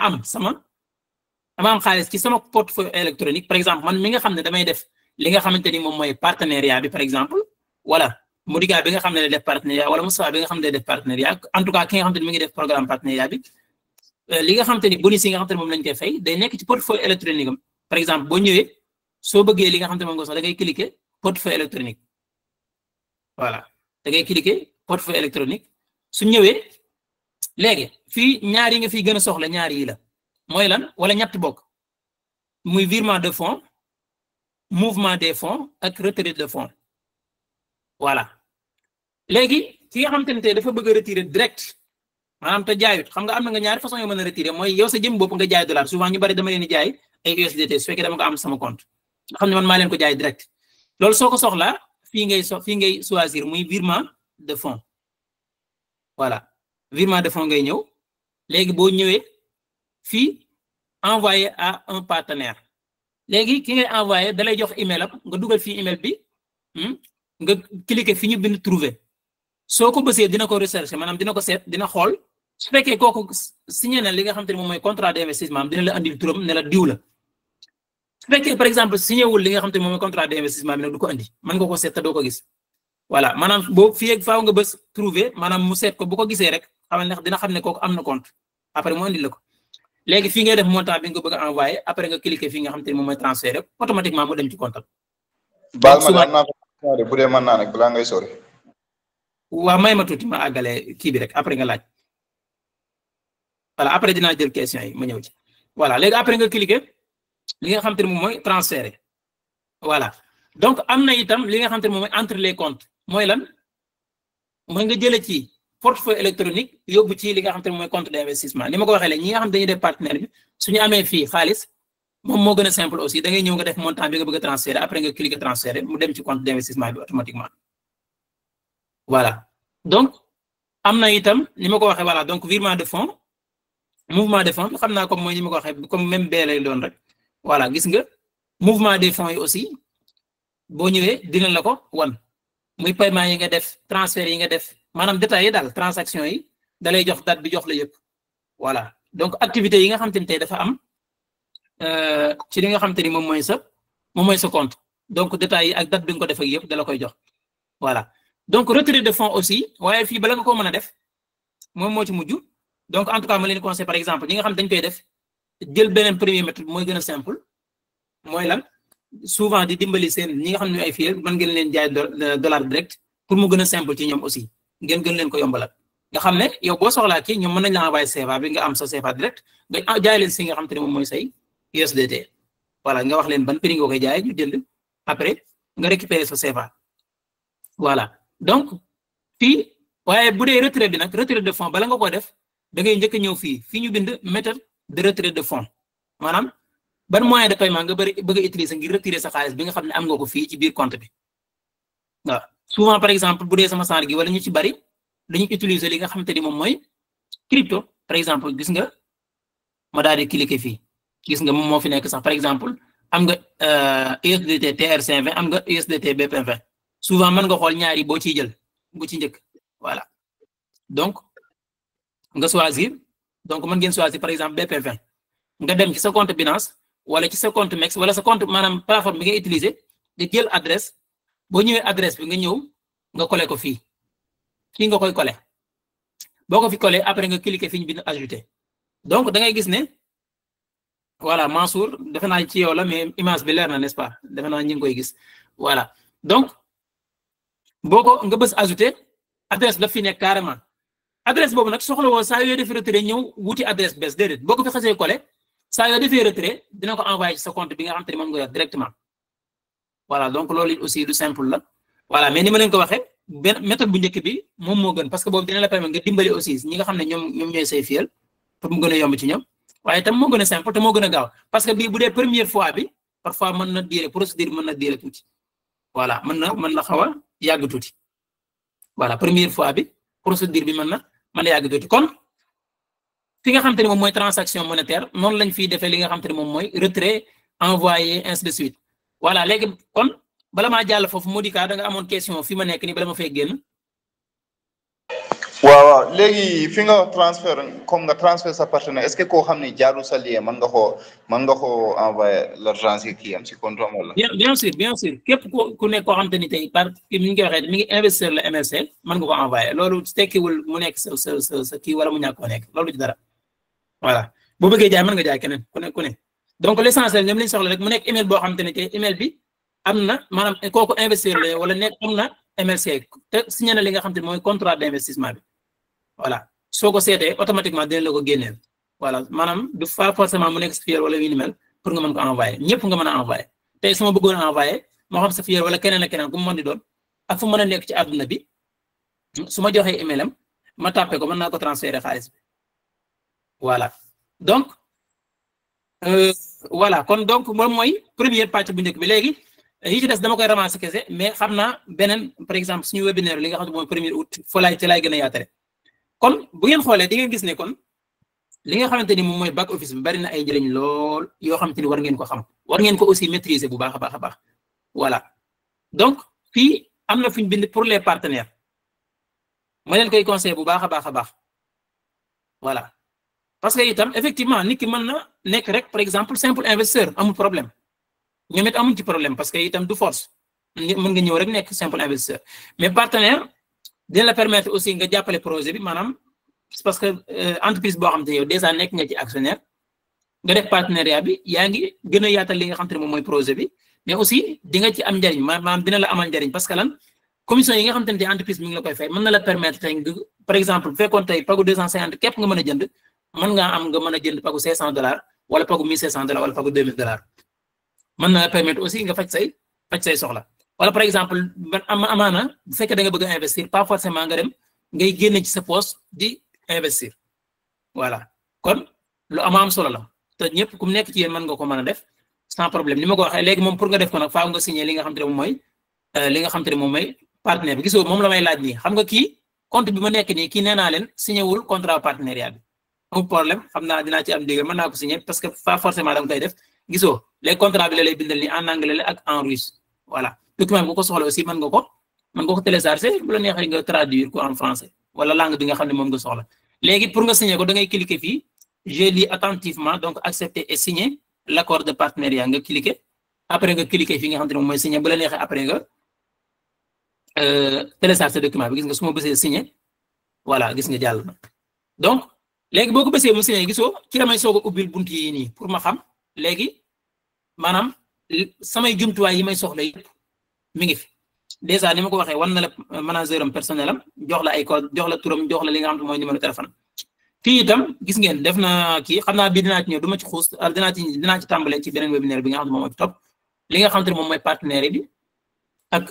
am xaalis ci sama portefeuille électronique par exemple man mi nga xam ne damay def li nga xamante ni moom mooy partenariat bi par exemple wala Modiga bi nga xam ne day def partenariat wala Moussa bi nga xam ne day def partenariat en tout cas ki nga xam ne mi ngi def programme partenariat bi li nga xamante ni bonus yi nga xamante ne moom lañ koy fay day nekk ci portefeuille électronique am par exemple boo ñëwee soo bëggee li nga xamante ne moom nga soxla da ngay cliquer portefeuille électronique voilà da ngay cliquer portefeuille électronique su ñëwee léegi fii ñaar yi nga fiy gën a soxla ñaar yi la mooy lan wala ñett bokk muy virement de fonds mouvement des fonds ak retrait de fonds voilà léegi ki nga xamante ne tey dafa bëgg a retirer direct maanaam te jaayut xam nga am na nga ñaari façon yoo mën a retirer mooy yow sa jëm bopp nga jaay dollar souvent ñu bari dama leen di jaay ay USDT su fekkee dama ko am sama compte nga xam ne man maa leen ko jaay direct loolu soo ko soxlaa fii ngay choisir muy virement de fonds voilà virement de fonds ngay ñëw léegi boo ñëwee fii envoyé à un partenaire léegi ki ngay envoyé da lay jox email am nga dugal fii email bi nga cliquer fi ñu bind trouver soo ko bësee dina ko rechercher maanaam dina ko seet dina xool su fekkee kooku signé na li nga xam te ne moom mooy contrat d'investissement am dina la andil turam ne la diw la su fekkee par exemple signé wul li nga xam te ne moom mooy contrat d'investissement bi nag du ko andi mën nga ko seet te doo ko gis voilà maanaam boo fii ak faaw nga bës trouver maanaam mu seet ko bu ko gisee rek xamal ne dina xam ne kooku am na compte après mu andil la ko léegi fii ngay def montant bi nga bëgg a envoyer après nga cliquer fii nga xam te ne moom mooy transférer automatiquement mu dem ci compte am. baal ma am naa ko bu dee mën naa nag balaa ngay sori. waaw may ma tuuti ma àggale kii bi rek après nga laaj voilà après dinaa jël question yi ma ñëw ci voilà léegi après nga cliquer li nga xam te ne moom mooy transférer voilà donc am na itam li nga xam te ne moom mooy entre les comptes mooy lan mooy nga jëlee ci portefeuille électronique yóbbu ci li nga xam te ne mooy compte d'investissement ni ma ko waxee léegi ñi nga xam dañuy def partenaire bi suñu amee fii xaalis moom moo gën a simple aussi da ngay ñëw nga def montant bi nga bëgg a transférer après nga cliquer transférer mu dem ci compte d'investissement bi automatiquement voilà donc am na itam ni ma ko waxee voilà donc virement de fonds mouvement de fonds xam naa comme mooy ni ma ko waxee comme même bee lay doon rek voilà gis nga mouvement des fonds yi aussi boo ñëwee dina la ko wan muy paiement yi nga def transfert yi nga def maanaam détails yi daal transaction yi da lay jox date bi jox la yëpp voilà donc activités yi nga xam te ne tey dafa am ci li nga xam te ni moom mooy sa compte donc détails yi ak date bi nga ko def ak yëpp da la koy jox voilà donc retrait de fonds aussi waaye fii bala nga ko mën a def moom moo ci mujj donc en tout cas ma leen conseil par exemple ñi nga xam dañ koy def jël beneen premier méthode mooy gën a simple mooy lan souvent di dimbali seen ñi nga xam ne ay fii mën ngeen leen jaay dollar direct pour mu gën a simple ci ñoom aussi ngeen gën leen ko yombalal nga xam ne yow boo soxlaa kii ñoom mën nañ la envoyer CFA bi nga am sa CFA direct nga jaay leen si nga xam te ne moom mooy say USDT voilà nga wax leen ban prix nga koy jaay ñu jënd après nga récupérer sa CFA voilà donc fii waaye bu dee retrait bi nag retrait de fonds bala nga ko def da ngay njëkk a ñëw fii ñu bind méthode de retrait de fonds maanaam ban moyen de paiement nga bëgg a utiliser ngir retirer sa xaalis bi nga xam ne am nga ko fii ci biir compte bi waaw souvent par exemple bu dee sama saar gi wala ñu ci bari dañuy utiliser li nga xamante ni moom mooy crypto par exemple gis nga ma daal di cliquer fii gis nga moom moo fi nekk sax par exemple am nga USDT TRC20 am nga USDT BP20 souvent mën nga xool ñaari boo ciy jël bu ci njëkk voilà donc nga choisir donc mën ngeen choisir par exemple BP20 nga dem ci sa compte Binance wala ci sa compte Mex wala sa compte maanaam plateforme bi ngay utiliser nga jël adresse boo ñëwee adresse bi nga ñëw nga coller ko fii nga koy coller boo ko fi coller après nga cliquer fi ñu bind ajouter donc da ngay gis ne voilà Mansour defe naa ci yow la mais image bi leer na n'est-ce pas defe naa ñu ngi koy gis voilà donc boo ko nga bës ajouter adresse daf fi nekk carrément adresse boobu nag soxla woo saa yoo defee retrait ñëw wuti adresse bees déedéet boo ko fi xasee coller saa yoo defee retrait dina ko envoyer ci sa compte bi nga xam te ne moom nga yor directement voilà donc loolu aussi du simple la voilà mais ni ma leen ko waxee benn méthode bu njëkk bi moom moo gën parce que boobu dina la permettre nga dimbali aussi ñi nga xam ne ñoom ñooy say fiyel pour mu gën a yomb ci ñoom waaye tam moo gën a simple te moo gën a gaaw parce que bii bu dee première fois bi parfois mën na diire procédure mën na diire tuuti voilà mën na xaw a yàgg tuuti voilà première fois bi procédure bi mën na yàgg tuuti kon fi nga xam te ne moom mooy transaction monétaire noonu lañ fiy defee li nga xam te ne moom mooy retrait envoyé ainsi de suite voilà léegi kon bala maa jàll foofu Modica da nga amoon question fi ma nekk nii bala ma fay génn. waaw léegi fi nga transfert sa partenaire est-ce que koo xam ne jaarul sa lien mën nga koo envoyer l'argent si kii am si compte am wala. bien sûr képp ku nekk koo xam te ni tey par kii mi ngi koy waxee mi ngi investir la MLC mën nga ko envoyer loolu tekkiwul mu nekk sa kii wala mu ñàkk koo nekk loolu ci dara voilà boo bëggee jaay mën nga jaay keneen ku ne donc l'essentiel ñoom lañ soxla rek mu nekk email boo xam te ne tey email bi am na maanaam kooku investir la wala nekk am na MLC te signé na li nga xam te ne mooy contrat d'investissement bi. voilà soo ko seetee automatiquement dina la ko génneel voilà maanaam du fa forcément mu nekk sa fier wala yu ni mel pour nga mën ko envoyer ñëpp nga mën a envoyer tey su ma bëggoon a envoyer moo xam sa fier wala keneen ak keneen ku mu mën di doon ak fu mën a nekk ci àdduna bi su ma joxee email am ma tàppe ko mën naa ko transférer xaalis bi voilà donc voilà kon donc moom mooy première pàcc bu njëkk bi léegi yi ci des dama koy ramasser kese mais xam naa beneen par exemple suñu webinaire li nga xam ne mooy 1er août fa laay gën a yaatare kon bu ngeen xoolee di ngeen gis ne kon li nga xamante ni moom mooy back office bi bari na ay njëriñ lool yoo xamante ni war ngeen ko xam war ngeen ko aussi maîtriser bu baax a baax voilà donc fii am na fu ñu bind pour les partenaires ma leen koy conseiller bu baax a baax voilà parce que itam effectivement nit ki mën na nekk rek par exemple simple investisseur amul problème ñoom it amuñ ci problème parce que itam du force mën nga ñëw rek nekk simple investisseur mais partenaire dina la permettre aussi nga jàppale projet bi maanaam parce que entreprise boo xam te yow déjà nekk nga ci actionnaire nga def partenariat bi yaa ngi gën a yaatal li nga xam te ne moom mooy projet bi mais aussi di nga ci am njariñ maanaam dina la amal njariñ parce que lan commission yi nga xam te ne entreprise mi ngi la koy fay mën na la permettre tey nga par exemple bu fekkoon tey pagu 250 képp nga mën a jënd mën ngaa am nga mën a jënd pagu $500 wala pagu $1,500 wala pagu $2,000 mën na la permettre aussi nga faj say soxla. wala par exemple amaana bu fekkee da nga bëgg a investir pas forcément nga dem ngay génne ci sa poche di investir voilà kon lu am solo la te ñëpp ku nekk ci yéen mën nga ko mën a def sans problème ni ma ko waxee léegi moom pour nga def ko nag faaw nga signer li nga xam te ne moom mooy partenaire bi gisoo moom la may laaj nii xam nga kii compte bi ma nekk nii kii nee naa leen signé wul contrat partenariat bi amul problème xam naa dinaa ci am dégg mën naa ko signer parce que pas forcément da nga koy def gisoo les contrat bi la lay bindal nii en anglais ak en russe voilà. document bi ko soxla aussi mën nga ko télécharger bu la neexee nga traduire ko en français wala langue bi nga xam ne moom nga soxla léegi pour nga signer ko da ngay cliquer fii j'ai lu attentivement donc accepter et signer l'accord de partenariat nga cliquer après nga cliquer fii nga xam ne moom mooy signer bu la neexee après nga télécharger document bi gis nga su ma bësee signé voilà gis nga jàll na donc léegi boo ko bësee mu signé gisoo ci damay soog a ubbil bunt yi nii pour ma xam léegi maanaam samay jumtuwaay yi may soxla yëpp mi ngi fi déjà ni ma ko waxee wan na la manager am personnel am jox la ay code jox la turam jox la li nga xam te mooy numéro téléphone fii itam gis ngeen def na kii xam naa bii dinaa ci ñëw du ma ci xuus dinaa ci tàmbalee ci beneen webinaire bi nga xam ne moom moo ci topp li nga xam te ne moom mooy partenaire bi ak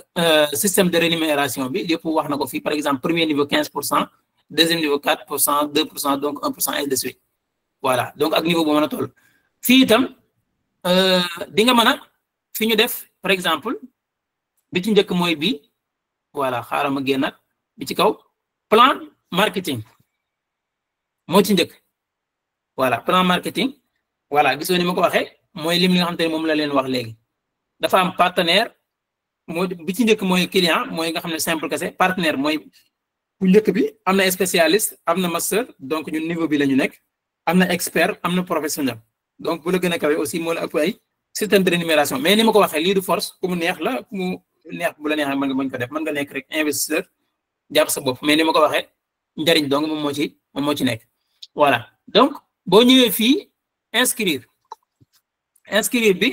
système de rémunération bi lépp wax na ko fii par exemple premier niveau 15%, deuxième niveau 4%, 2%, donc 1%, ainsi de suite voilà donc ak niveau bu mën a toll fii itam di nga mën a fi ñu def par exemple bi ci njëkk mooy bi voilà xaaral ma génnaat bi ci kaw plan marketing moo ci njëkk voilà plan marketing voilà gisoo ni ma ko waxee mooy lim li nga xam te ne moom la leen wax léegi dafa am partenaire moo bi ci njëkk mooy client mooy nga xam ne simple kese partenaire mooy bu njëkk bi am na spécialiste am na master donc ñun niveau bi la ñu nekk am na expert am na professionnel donc bu la gën a kawe aussi moo la ëpp ay système de rémunération mais ni ma ko waxee lii du force ku mu neex la ku mu neex bu la neexee mën nga bañ ko def mën nga nekk rek investisseur jàpp sa bopp mais ni ma ko waxee njariñ donc moom moo ci nekk voilà donc boo ñëwee fii inscrire bi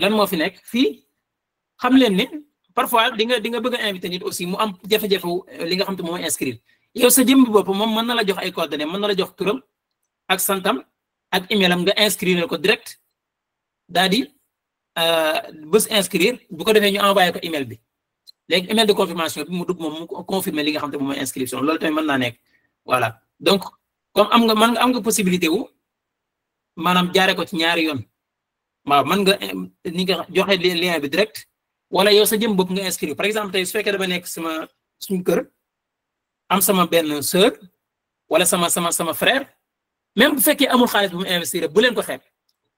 lan moo fi nekk fii xam leen ne parfois di nga bëgg a invité nit aussi mu am jafe-jafe li nga xam te mooy inscrire yow sa jëmb bopp moom mën na la jox ay coordonnées mën na la jox turam ak santam ak email am nga inscrire ko direct daal di bës inscrire bu ko defee ñu envoyé ko email bi léegi email de confirmation bi mu dugg moom mu confirmer li nga xam te moom mooy inscription loolu tamit mën naa nekk voilà donc comme am nga possibilité wu maanaam jaare ko ci ñaari yoon waaw mën nga ni nga joxe lien bi direct wala yow sa jëm bopp nga inscrire par exemple tey su fekkee dama nekk suñu kër am sama benn sœur wala sama frère même bu fekkee amul xaalis bu mu investir bu leen ko xeeb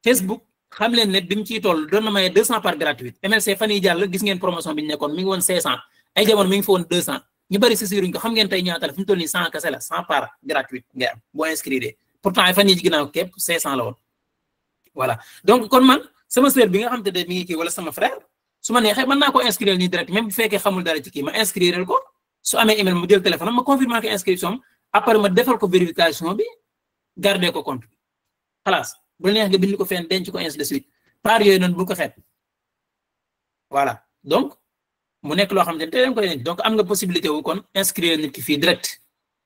Facebook xam leen ne bi mu ciy toll doon na maye 200 par gratuite MLC fan yii jàll gis ngeen promotion bi ñu nekkoon mi ngi woon 500 ay jamono mi ngi fa woon 200 ñu bari si siiruñ ko xam ngeen tey ñaata la fi mu toll nii 100 kese la 100 par gratuite ngay am boo inscrire pourtant ay fan yii ci ginnaaw képp 500 la woon voilà donc kon man sama sœur bi nga xam te ne mi ngi kii wala sama frère su ma neexee mën naa ko inscrire nii direct même bu fekkee xamul dara ci kii ma inscrire ko su amee email mu jël téléphone ma confirmer ko inscription après ma defal ko vérification bi garder ko compte xalaas bu la neex nga bind ko fenn denc ko ainsi de suite par yooyu noonu bu ko xeeb voilà donc mu nekk loo xam ne tey dañ koy denc donc am nga possibilité wu kon inscrire nit ki fii direct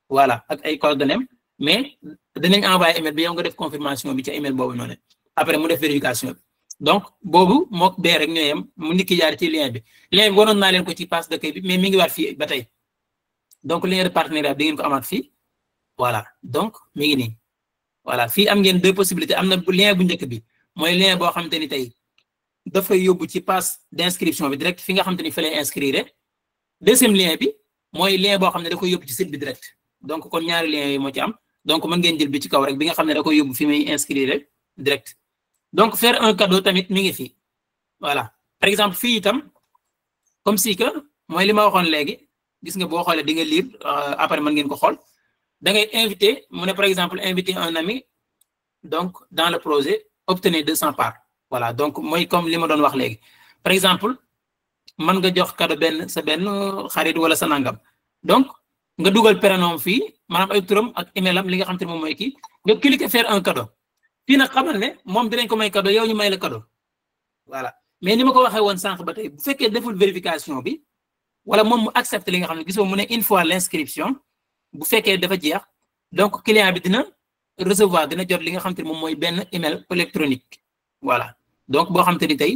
voilà ak ay coordonnées mais danañ envoyer email bi yow nga def confirmation bi ca email boobu noonu après mu def vérification bi donc boobu mook bee rek ñoo yem mu nit ki jaar ci lien bi wanoon naa leen ko ci passe d'accueil bi mais mi ngi waat fii ba tey donc lien de partenariat bi di ngeen ko amaat fii voilà donc mi ngi nii voilà fii am ngeen deux possibilités am na lien bu njëkk bi mooy lien boo xamante ni tey dafay yóbbu ci passe d'inscription bi direct fi nga xamante ni fa lay inscrire deuxième lien bi mooy lien boo xam ne da koy yóbbu ci site bi direct donc kon ñaari liens yi moo ci am donc mën ngeen jël bi ci kaw rek bi nga xam ne da koy yóbbu fi muy inscrire direct donc faire un cadeau tamit mi ngi fi voilà par exemple fii itam comme si que mooy li ma waxoon léegi gis nga boo xoolee di nga lire après mën ngeen ko xool da ngay invité mu ne par exemple inviter un ami donc dans le projet obtenez 200 parts voilà donc mooy comme li ma doon wax léegi par exemple mën nga jox cadeau sa benn xarit wala sa nangam donc nga dugal prénom fii maanaam ay turam ak email am li nga xam te ne moom mooy kii nga cliquer faire un cadeau fii nag xamal ne moom dinañ ko may cadeau yow ñu may la cadeau voilà mais ni ma ko waxee woon sànq ba tey bu fekkee deful vérification bi wala moom mu accepte li nga xam ne gisoo mu ne une fois l'inscription bu fekkee dafa jeex donc client bi dina recevoir dina jot li nga xam te ne moom mooy benn email électronique voilà donc boo xam te ni tey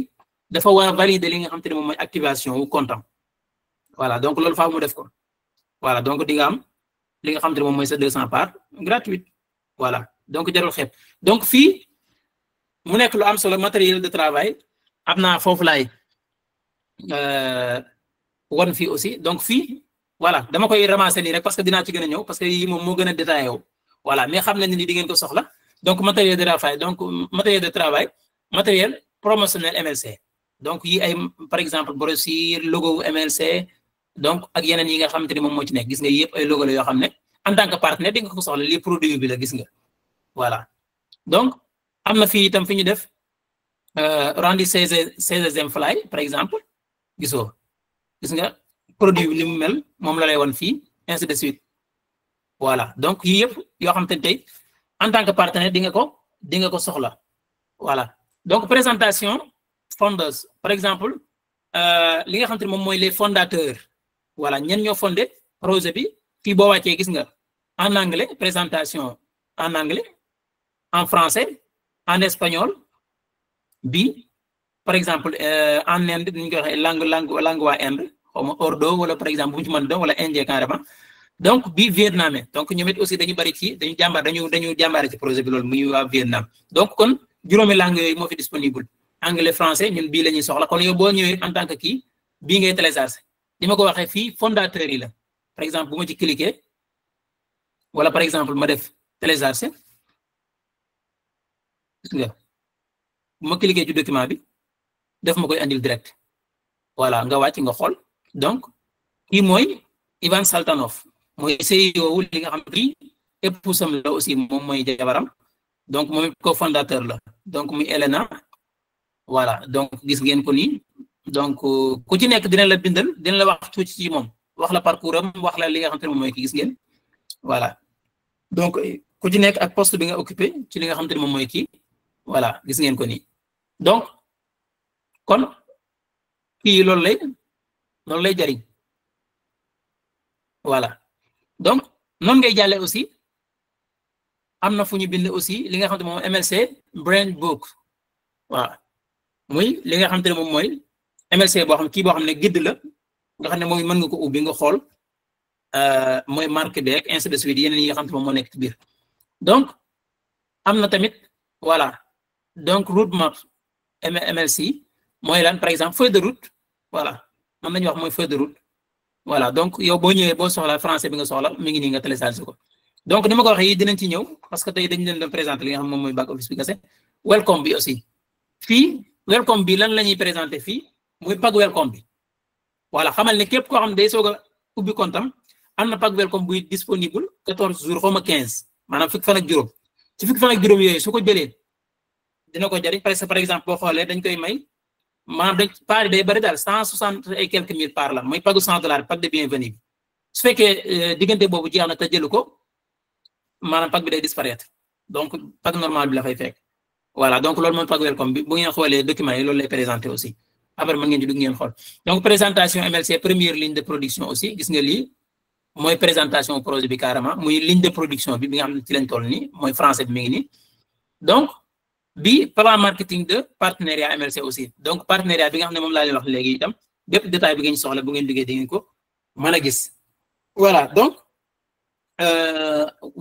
dafa war a valider li nga xam te ne moom mooy activation wu compte am voilà donc loolu faaw mu def ko voilà donc di nga am li nga xam te ne moom mooy sa 200 parts gratuite voilà donc jarul xeeb donc fii mu nekk lu am solo matériel de travail am naa foofu laay won fii aussi donc fii voilà dama koy ramasser nii rek parce que dinaa ci gën a ñëw parce que yii moom moo gën a détaillé wu voilà mais xam nañ ni di ngeen ko soxla donc matériel de travail matériel promotionnel MLC donc yi ay par exemple brochure logo MLC donc ak yeneen yi nga xamante ni moom moo ci nekk gis nga yëpp ay logo la yoo xam ne en tant que partenaire di nga ko soxla lii produit bi la gis nga voilà donc am na fii itam fi ñu def rendu 16e fly par exemple gisoo gis nga produit bi li mu mel moom la lay won fii ainsi de suite voilà donc yii yëpp yoo xam te ne tey en tant que partenaire di nga ko soxla voilà donc présentation fondeuse par exemple li nga xam te ne moom mooy les fondateurs voilà ñen ñoo fondé projet bi fii boo wàccee gis nga en anglais présentation en anglais en français en espagnol bi par exemple en Inde ñu koy waxee langue waa Inde xaw ma ordo wala par exemple bu ñu ci mën doon wala indien carrément donc bi vietnamais donc ñoom it aussi dañu bari ci dañu jàmbaare ci projet bi loolu muy waa Vietnam donc kon juróomi langue yooyu moo fi disponible anglais français ñun bii la ñuy soxla kon yow boo ñëwee en tant que kii bii ngay télécharger li ma ko waxee fii fondateur yi la par exemple bu ma ci cliquer wala par exemple ma def télécharger gis nga bu ma cliquer ci document bi def ma koy andil direct voilà nga wàcc nga xool donc kii mooy Ivan Saltanov mooy CEO wu li nga xam ne épousam la aussi moom mooy jabaram donc moom cofondateur la donc muy Elena voilà donc gis ngeen ko nii donc ku ci nekk dina la bindal dina la wax tuuti ci moom wax la parcours am wax la li nga xam te ne moom mooy kii gis ngeen voilà donc ku ci nekk ak poste bi nga occupé ci li nga xam te ne moom mooy kii voilà gis ngeen ko nii donc kon kii loolu lay jariñ voilà donc noonu ngay jàllee aussi am na fu ñu bind aussi li nga xam te ne moom MLC Brain Book waaw muy li nga xam te ne moom mooy MLC boo xam ne guide la nga xam ne moom mën nga ko ubbi nga xool mooy marque beeg ainsi de suite yeneen yi nga xam te ne moom moo nekk ci biir donc am na tamit voilà donc route map MLC mooy lan par exemple feuille de route voilà mën nañu wax mooy feuille de route voilà donc yow boo ñëwee boo soxla français bi nga soxla mi ngi nii nga télécharger ko donc ni ma ko waxee yi dinañ ci ñëw parce que tey dañu leen doon présenter li nga xam moom mooy back office bi kese welcome bi aussi fii welcome bi lan la ñuy présenter fii muy pack welcome bi voilà xamal ne képp koo xam ne day soog a ubbi comptam am na pack welcome buy disponible 14 jours xaw ma 15 maanaam fukki fan ak juróom ci fukki fan ak juróom yooyu su ko jëlee dina ko jariñ parce que par exemple boo xoolee dañ koy may maanaam dañ part yi day bari daal 160 et quelques mille par la mooy pagu $100 pack de bienvenue bi su fekkee diggante boobu jeex na te jëlu ko maanaam pack bi day disparaître donc pack normal bi la fay fekk voilà donc loolu mooy pack welcome bi bu ngeen xoolee document yi loolu lay présenter aussi après mën ngeen ci dugg ngeen xool donc présentation MLC première ligne de production aussi gis nga lii mooy présentation projet bi carrément muy ligne de production bi nga xam ne ci lañ toll nii mooy français bi mi ngi nii donc bi plan marketing de partenariat MLC aussi donc partenariat bi nga xam ne moom laa leen wax léegi itam bépp détail bi ngeen soxla bu ngeen liggéey di ngeen ko mën a gis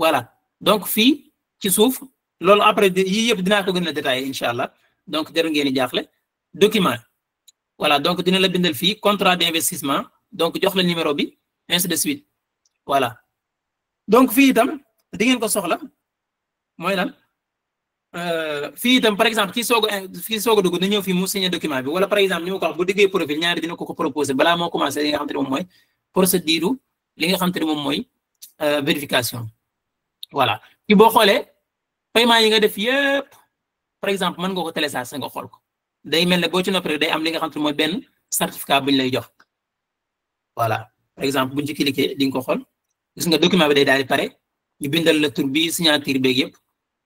voilà donc fii ci suuf loolu après yii yëpp dinaa ko gën a détaillé incha allah donc jarul ngeen di jaaxle document voilà donc dina la bindal fii contrat d'investissement donc jox la numéro bi ainsi de suite voilà donc fii itam di ngeen ko soxla mooy lan fii itam par exemple kii soog a dugg na ñëw fii mu signé document bi wala par exemple ni ma ko wax bu diggee profil ñaari dina ko proposer balaa moo commencé li nga xam te ne moom mooy procédure li nga xam te ne moom mooy vérification voilà ki boo xoolee paiement yi nga def yëpp par exemple mën nga ko télécharger nga xool ko day mel ne boo ci noppee day am li nga xam te ne mooy benn certificat bu ñu lay jox voilà par exemple buñ ci cliquer di nga ko xool gis nga document bi day daal di pare ñu bindal la tur bi signature beeg yëpp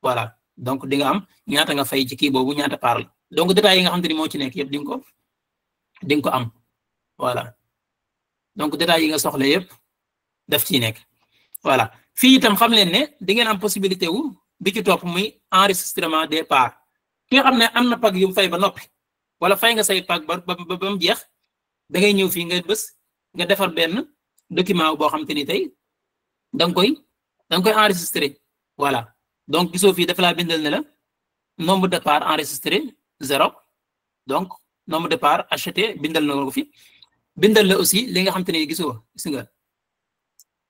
voilà donc di nga am ñaata nga fay ci kii boobu ñaata par la donc détails yi nga xam te ni moo ci nekk yëpp di nga ko am voilà donc détails yi nga soxla yëpp daf ciy nekk voilà fii itam xam leen ne di ngeen am possibilité wu bi ci topp muy enregistrement des parts ki nga xam ne am na pag yu fay ba noppi wala fay nga say pag ba mu jeex da ngay ñëw fii nga bës nga defar benn document boo xam te ni tey da nga koy enregistrer voilà donc gisoo fii dafa laa bindal ne la nombre de parts enregistré 0 donc nombre de parts acheté bindal na ko fi bindal la aussi li nga xam te ne gis nga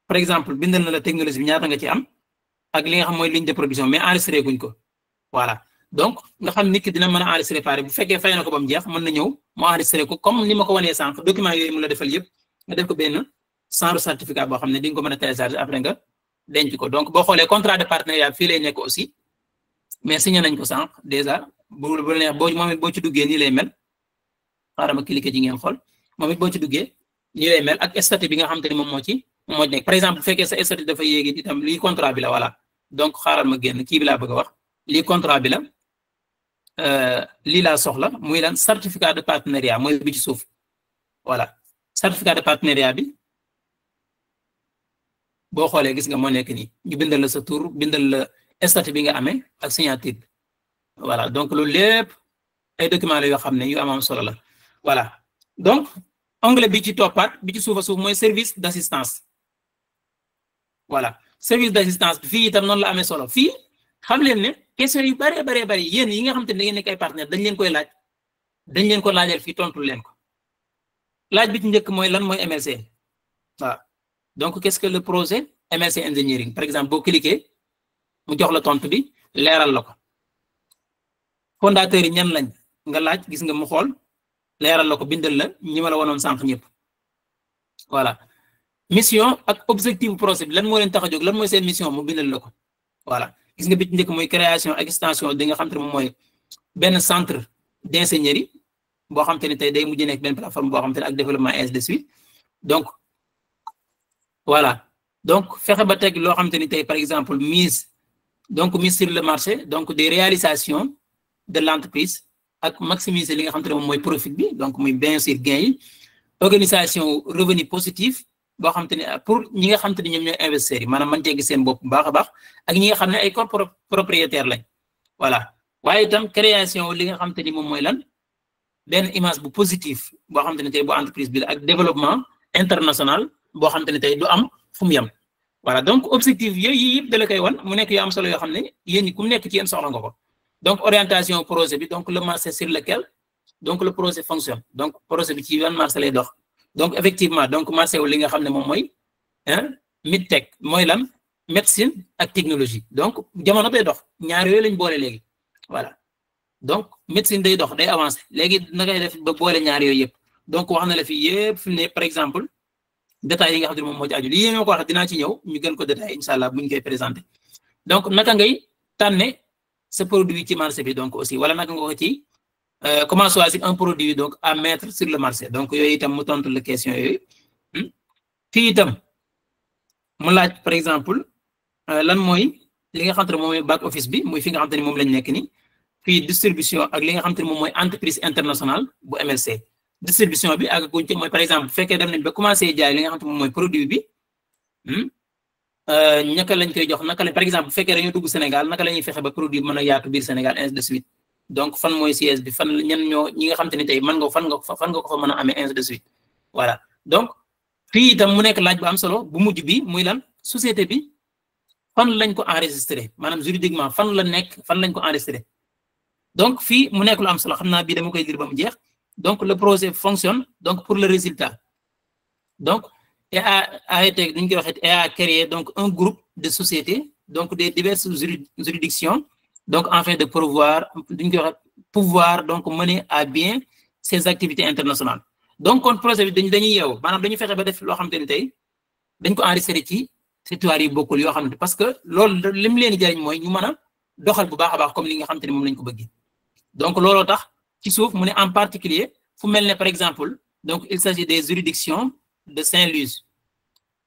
par exemple bindal na la technologie bi ñaata nga ci am ak li nga xam mooy ligne de production mais enregistré guñ ko voilà donc nga xam nit ki dina mën a enregistré pare bu fekkee fay na ko ba mu jeex mën na ñëw mu enregistré ko comme ni ma ko wanee sànq document yooyu mu la defal yëpp nga def ko benn sans certificat boo xam ne di nga ko mën a télécharger après nga denc ko donc boo xoolee contrat de partenariat fii lay nekk aussi mais signé nañ ko sànq déjà bu neex moom it boo ci duggee nii lay mel xaaral ma cliquer ci ngeen xool moom it boo ci duggee nii lay mel ak statut bi nga xamante ni moom moo ci nekk par exemple bu fekkee sa statut dafa yéegi itam lii contrat bi la voilà donc xaaral ma génn kii bi laa bëgg a wax lii contrat bi la lii laa soxla muy lan certificat de partenariat mooy bi ci suuf voilà certificat de partenariat bi boo xoolee gis nga moo nekk nii ñu bindal la sa tur bindal la statut bi nga amee ak signature bi voilà donc loolu lépp ay documents la yoo xam ne yu am solo la voilà donc onglet bi ci toppaat bi ci suuf a suuf mooy service d'assistance voilà service d'assistance bi fii itam noonu la amee solo fii xam leen ne question yu bari yéen yi nga xam te ne da ngeen nekk ay partenaire dañ leen koy laaj dañ leen ko laajal fii tontu leen ko laaj bi ci njëkk mooy lan mooy MLC waaw donc qu'est-ce que le projet MLC engineering par exemple boo cliquer mu jox la tontu bi leeral la ko fondateurs yi ñan lañ nga laaj gis nga mu xool leeral la ko bindal la ñi ma la wanoon sànq ñëpp voilà mission ak objectif projet bi lan moo leen tax a jóg lan mooy seen mission mu bindal la ko voilà gis nga bi ci njëkk mooy création ak extension di nga xam te ne moom mooy benn centre d'ingénierie boo xam te ne tey day mujj nekk benn plateforme boo xam te ne ak développement ainsi de suite donc voilà donc fexe ba teg loo xam te ni tey par exemple mise sur le marché donc des réalisations de l'entreprise ak maximiser li nga xam te ne moom mooy profit bi donc muy bien sûr gain yi organisation revenu positif boo xam te ne pour ñi nga xam te ne ñoom ñooy investisseurs yi maanaam man cee gis seen bopp bu baax a baax ak ñi nga xam ne ay propriétaires lañ voilà waaye itam création li nga xam te ni moom mooy lan benn image bu positif boo xam te ne tey bu entreprise bi la ak développement international boo xam te ne tey du am fu mu yem voilà donc objectif yooyu yëpp da la koy wan mu nekk yu am solo yoo xam ne yéen ñi ku mu nekk ci yéen soxla nga ko donc orientation projet bi donc le marché sur lequel donc le projet fonctionne donc projet bi ci yan marché lay dox donc effectivement donc marché wu li nga xam ne moom mooy midtech mooy lan médecine ak technologie donc jamono day dox ñaar yooyu lañ boole léegi voilà donc médecine day dox day avancer léegi na ngay def ba boole ñaar yooyu yëpp donc wax na la fi yëpp fi ne par exemple détails yi nga xam ne moom moo ci aju lii ma ko wax dinaa ci ñëw ñu gën ko détaillé incha allah bu ñu koy présenté donc naka ngay tànne ce produit ci marché bi donc aussi wala naka nga ko ci comment choisir un produit donc à mettre sur le marché donc yooyu itam mu tontu la question yooyu fii itam mu laaj par exemple lan mooy li nga xam ne moom mooy back office bi muy fi nga xam ne moom lañ nekk ni fii distribution ak li nga xam ne moom mooy entreprise internationale bu MLC distribution bi ak guñ ci mooy par exemple bu fekkee dem nañ ba commencé jaay li nga xam ne moom mooy produit bi ñaka lañ koy jox naka lañ par exemple bu fekkee dañoo dugg Sénégal naka la ñuy fexe ba produit mën a yaatu biir Sénégal ainsi de suite donc fan mooy siège bi fan ñan ñoo ñi nga xam te ne tey fan nga ko fa mën a amee ainsi de suite voilà donc fii itam mu nekk laaj bu am solo bu mujj bi muy lan société bi fan lañ ko enregistré maanaam juridiquement fan la nekk fan lañ ko enregistré donc fii mu nekk lu am solo xam naa bii dama koy lire ba mu jeex donc le projet fonctionne donc pour le résultat donc a été dañ koy waxee a créé donc un groupe de sociétés donc des diverses juridictions donc afin de pouvoir donc mener à bien ces activités internationales donc kon projet bi dañuy yeewu maanaam dañu fexe ba def loo xam te ne tey dañ ko enregistré ci territoire yi bokkul yoo xam ne parce que loolu li mu leen di jariñ mooy ñu mën a doxal bu baax a baax comme li nga xam te ne moom lañ ko bëggee donc looloo tax ci suuf mu ne en particulier fu mel ne par exemple donc il s'agit des juridictions de Saint-Louis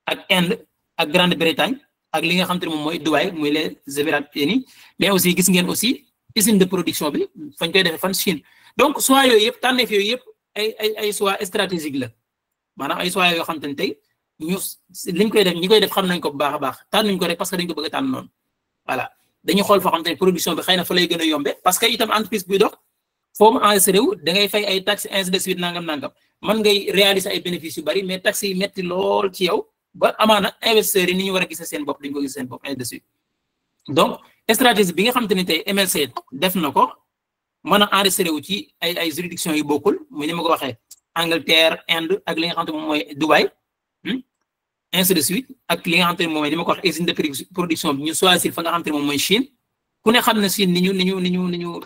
ak Inde ak Grande-Bretagne ak li nga xam te ne moom mooy Dubaï muy les Émirats unis mais aussi gis ngeen aussi usine de production bi fañ koy defee fan Chine donc choix yooyu yëpp tànneef yooyu yëpp ay choix stratégique la maanaam ay choix yoo xam te ne tey ñu liñ koy def ñi koy def xam nañ ko bu baax a baax tànnuñ ko rek parce que dañ ko bëgg a tànn noonu voilà dañuy xool foo xam te ne production bi xëy na fa lay gën a yombe parce que itam entreprise buy dox foo mu enregistré wu da ngay fay ay taxes ainsi de suite nangam man ngay réaliser ay bénéfices yu bari mais taxes yi metti lool ci yow ba amaana investisseurs yi ni ñu war a gisee seen bopp dañ ko gis seen bopp ainsi de suite donc stratégie bi nga xam te ne tey MLC def na ko mën a enregistré wu ci ay juridictions yu bokkul muy ni ma ko waxee Angleterre Inde ak li nga xam te moom mooy Dubaï ainsi de suite ak li nga xam te ne moom mooy ni ma ko wax usine de production bi ñu choisir fa nga xam te ne moom mooy Chine ku ne xam na Chine ni ñu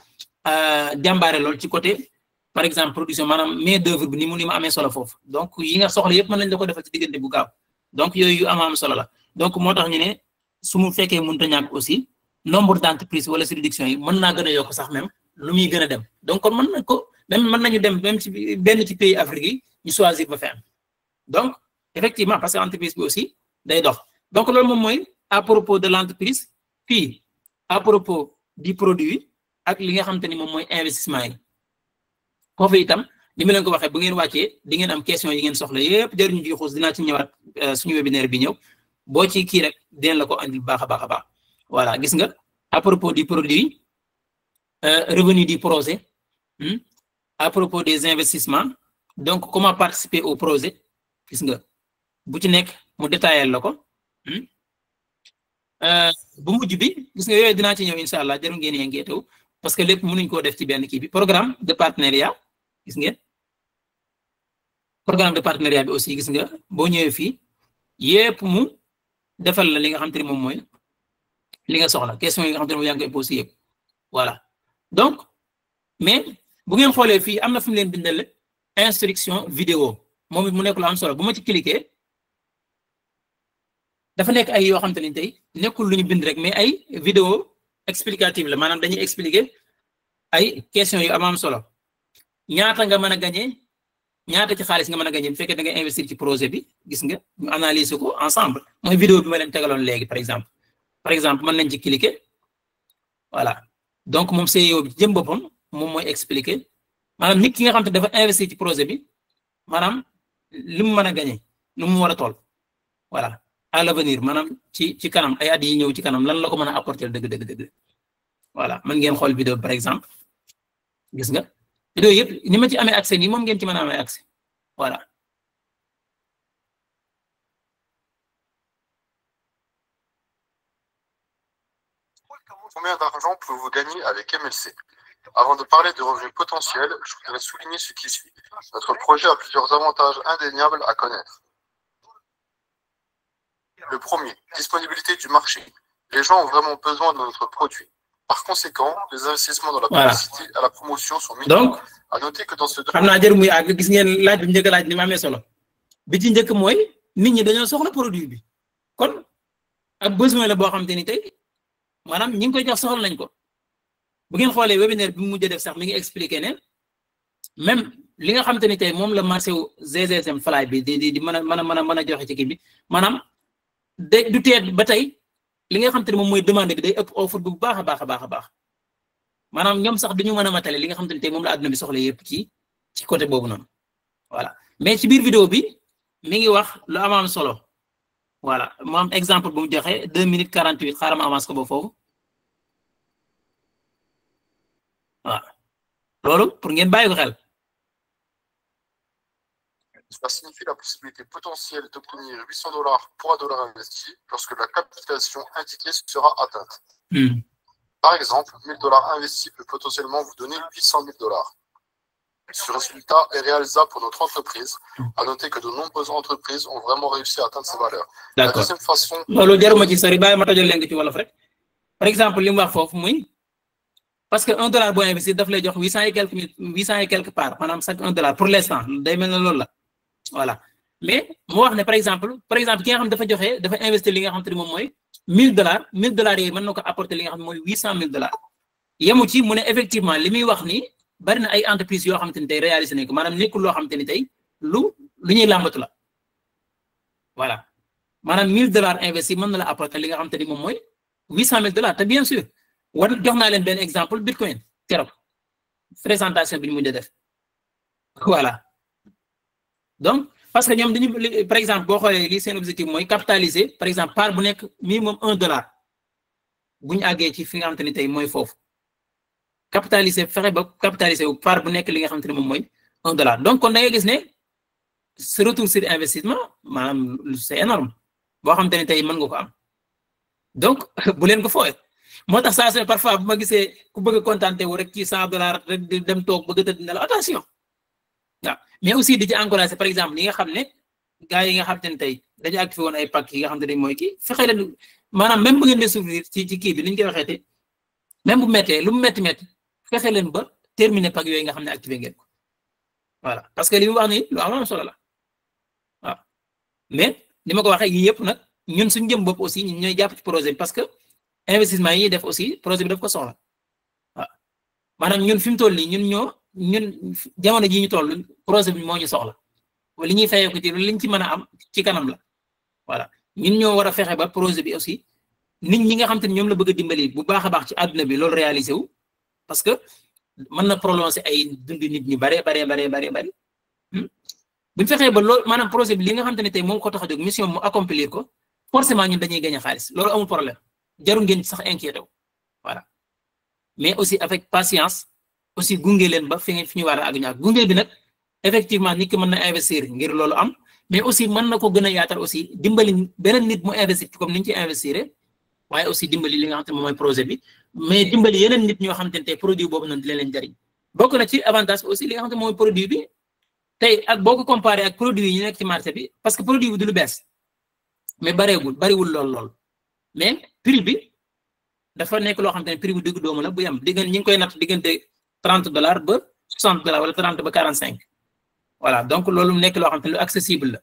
jàmbaare lool ci côté par exemple production maanaam main d'œuvre bi ni mu amee solo foofu donc yi nga soxla yëpp mën nañ la ko defal ci diggante bu gaaw donc yooyu yu am solo la donc moo tax ñu ne su mu fekkee mënut a ñàkk aussi nombre d'entreprises wala juridiction yi mën naa gën a yokk sax même lu muy gën a dem donc kon mën nañ ko même mën nañu dem même ci benn ci pays Afrique yi ñu choisir ba fi am donc effectivement parce que entreprise bi aussi day dox donc loolu moom mooy à propos de l'entreprise puis à propos du produit ak li nga xamante ni moom mooy investissement yi foofu itam ni ma leen ko waxee bu ngeen wàccee di ngeen am question yi ngeen soxla yëpp jëriñu ji xuus dinaa ci ñëwaat suñu webinaire bi ñëw boo ci kii rek dinañ la ko andil baax a baax a baax voilà gis nga à propos du produit revenu du projet à propos des investissements donc comment participer au projet gis nga bu ci nekk mu détaillé la ko bu mujj bi gis nga yooyu dinaa ci ñëw incha allah jarul ngeen yëngeetew parce que lépp mënuñ koo def ci benn kii bi programme de partenariat gis ngeen programme de partenariat bi aussi gis nga boo ñëwee fii yépp mu defal la li nga xam te ne moom mooy li nga soxla question yi nga xam te ne moom yaa ngi koy posé yëpp voilà donc mais bu ngeen xoolee fii am na fu mu leen bindal instruction vidéo moom it mu nekk lu am solo bu ma ci cliquer dafa nekk ay yoo xam te ne tey nekkul lu ñu bind rek mais ay vidéo explicative la maanaam dañuy expliquer ay questions yu am solo ñaata nga mën a gagner ñaata ci xaalis nga mën a gagner bu fekkee da nga investir ci projet bi gis nga ñu analyser ko ensemble mooy vidéo bi ma leen tegaloon léegi par exemple mën nañ ci cliquer voilà donc moom CEO bi jëm boppam moom mooy expliquer maanaam nit ki nga xam te dafa investir ci projet bi maanaam li mu mën a gagner nu mu war a toll voilà à l'avenir maanaam ci kanam ay at yi ñëw ci kanam lan la ko mën a apporter dëgg voilà mën ngeen xool vidéo par exemple gis nga vidéo yëpp ni ma ci amee accès nii moom ngeen ci mën a amee accès voilà Combien d'argent pouvez-vous gagner avec MLC? Avant de parler de revenus potentiels, je voudrais souligner ce qui suit. Notre projet a plusieurs avantages indéniables à connaître. Le premier, disponibilité du marché. Les gens ont vraiment besoin de notre produit. Par conséquent, les investissements dans la publicité et la promotion sont minimes. Donc, à noter que dans ce xam naa jër muy àgg gis ngeen laaj bi njëkk laaj ni ma amee solo bi ci njëkk mooy nit ñi dañoo soxla produit bi kon ak besoin la boo xam te ni tey maanaam ñi ngi koy jox soxla nañ ko bu ngeen xoolee webinaire bi mu mujj def sax mi ngi expliquer ne même li nga xam te ni tey moom la marché wu GGSM fly bi di mën a joxe ci kii bi maanaam du teet ba tey li nga xam te ne moom mooy demande bi day ëpp offre bu baax a baax maanaam ñoom sax duñu mën a matale li nga xam te ne tey moom la àdduna bi soxla yëpp ci côté boobu noonu voilà mais ci biir vidéo bi mi ngi wax lu am solo voilà moom exemple bu mu joxe 2 minutes 48 xaaral ma avance ko ba foofu waaw loolu pour ngeen bàyyi ko xel. Cela signifie la possibilité potentielle d'obtenir $800 pour $1 investi lorsque la capitalisation indiquée sera atteinte. Par exemple, $1000 investis peut potentiellement vous donner $800 000. Ce résultat est réalisable pour notre entreprise. À noter que de nombreuses entreprises ont vraiment réussi à atteindre ces valeurs. La deuxième façon... Par exemple, li mu wax foofu muy parce que $1 boo investir daf lay jox 800 et quelques parts maanaam chaque $1 pour l'instant day mel na loolu la voilà mais mu wax ne par exemple ki nga xam dafa investir li nga xam te ne moom mooy $1000 yi mën na ko apporter li nga xam ne mooy $800,000 yemu ci mu ne effectivement li muy wax ni bari na ay entreprises yoo xam te ni tey réalisé nañ ko maanaam nekkul loo xam te ni tey lu ñuy làmbatu la voilà maanaam $1000 investi mën na la apporter li nga xam te ni moom mooy $800,000 te bien sûr war jox naa leen benn exemple Bitcoin keroog présentation bi ñu mujj def voilà donc parce que ñoom dañu par exemple boo xoolee lii seen objectif mooy capitaliser par exemple part bu nekk minimum $1 bu ñu àggee ci fi nga xamante ni tey mooy foofu capitaliser fexe ba capitaliser wu part bu nekk li nga xamante ne moom mooy $1 donc kon da ngay gis ne ce retour sur investissement maanaam c'est énorme boo xamante ne tey mën nga ko am donc bu leen ko fooyee moo tax saa su ne parfois bu ma gisee ku bëgg a contenté wu rek ci $100 rek di dem toog bëgg a tëdd ne la attention waaw mais aussi di ci encouragé par exemple ñi nga xam ne gars yi nga xam te ne tey dañu activé woon ay pàcc yi nga xam te ne mooy kii fexe leen maanaam même bu ngeen di souffrir ci kii bi li ñu koy waxee te même bu méttee lu mu métti fexe leen ba terminer pàcc yooyu nga xam ne activé ngeen ko voilà parce que li mu wax ni lu am solo la waaw mais li ma ko waxee yii yëpp nag ñun suñu jëm bopp aussi ñun ñooy jàpp ci projet bi parce que investissement yi def aussi projet bi daf ko soxla waaw maanaam ñun fi mu toll nii ñun jamono jii ñu toll projet bi moo ñu soxla li ñuy fayee ko ci liñ ci mën a am ci kanam la voilà ñun ñoo war a fexe ba projet bi aussi nit ñi nga xam te ne ñoom la bëgg a dimbali bu baax a baax ci àdduna bi loolu réalisé wu parce que mën na prolonger ay dund nit ñu bare buñ fexee ba loolu maanaam projet bi li nga xam te ne tey moom ko tax a jóg mission mu accomplir ko forcément ñun dañuy gagner xaalis loolu amul problème jarul ngeen sax inquiété wu voilà mais aussi avec patience aussi gunge leen ba fi ñu war a àgg ñaar gunge bi nag effectivement nit ki mën na investir ngir loolu am mais aussi mën na ko gën a yaatal aussi dimbali beneen nit mu investir comme ni ñu ci investir waaye aussi dimbali li nga xam te ne moom mooy projet bi mais dimbali yeneen nit ñoo xamante ne tey produit boobu noonu di leen jariñ bokk na ci avantage aussi li nga xam te ne mooy produit bi tey ak boo ko comparé ak produit yi ñu nekk ci marché bi parce que produit bi du lu bees mais bariwul lool mais prix bi dafa nekk loo xamante ne prix bu digg doomu la bu yam diggante ñi ngi koy natt diggante $30 ba $60 wala 30 ba 45 voilà donc loolu nekk loo xamante ne lu accessible la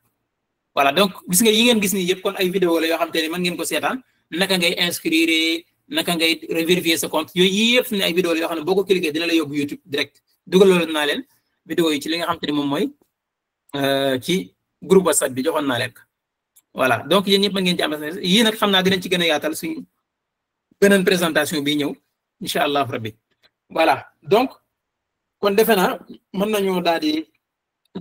voilà donc gis nga yi ngeen gis nii yëpp kon ay vidéo la yoo xamante ne mën ngeen ko seetaan naka ngay inscrire naka ngay vérifier sa compte yooyu yëpp ne ay vidéo la yoo xam ne boo ko cliquer dina la yóbbu YouTube direct dugalaloon naa leen vidéo yi ci li nga xamante ne moom mooy ci groupe WhatsApp bi joxoon naa leen ko voilà donc yéen ñëpp mën ngeen ci am yii nag xam naa dinañ ci gën a yaatal suñ beneen présentation bi ñëw incha allah rabbi voilà donc kon defe naa mën nañu daal di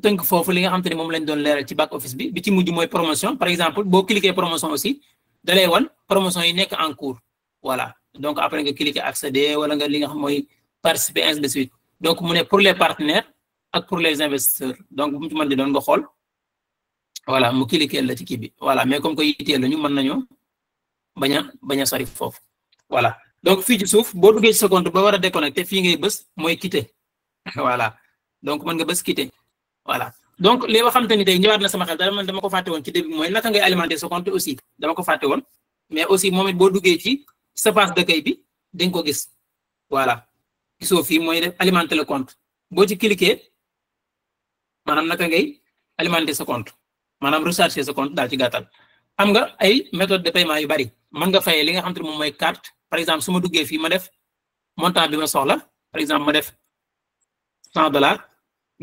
tënk foofu li nga xamante ne moom lañ doon leeral ci back office bi ci mujj mooy promotion par exemple boo cliquer promotion aussi da lay wan promotion yi nekk en cours voilà donc après nga cliquer accéder wala nga li nga xam mooy participer ainsi de suite donc mu ne pour les partenaires ak pour les investisseurs donc bu mu ci mën di doon nga xool voilà mu cliquer la ci kii bi voilà mais comme que yitteel la ñu mën nañoo bañ a sori foofu voilà donc fii ci suuf boo duggee ci sa compte ba war a déconnecter fii ngay bës mooy quitter voilà donc mën nga bës quitter voilà donc li nga xamante ni tey ñëwaat na sama xel dama ko fàtte woon ci début mooy naka ngay alimenter sa compte aussi dama ko fàtte woon mais aussi moom it boo duggee ci sa passe d'accueil bi dañ ko gis voilà gisoo fii mooy def alimenter le compte boo ci cliquer maanaam naka ngay alimenter sa compte maanaam recharger sa compte daal ci gàttal am nga ay méthode de paiement yu bari mën nga fayee li nga xamante ne moom mooy carte par exemple su ma duggee fii ma def montant bi ma soxla par exemple ma def $100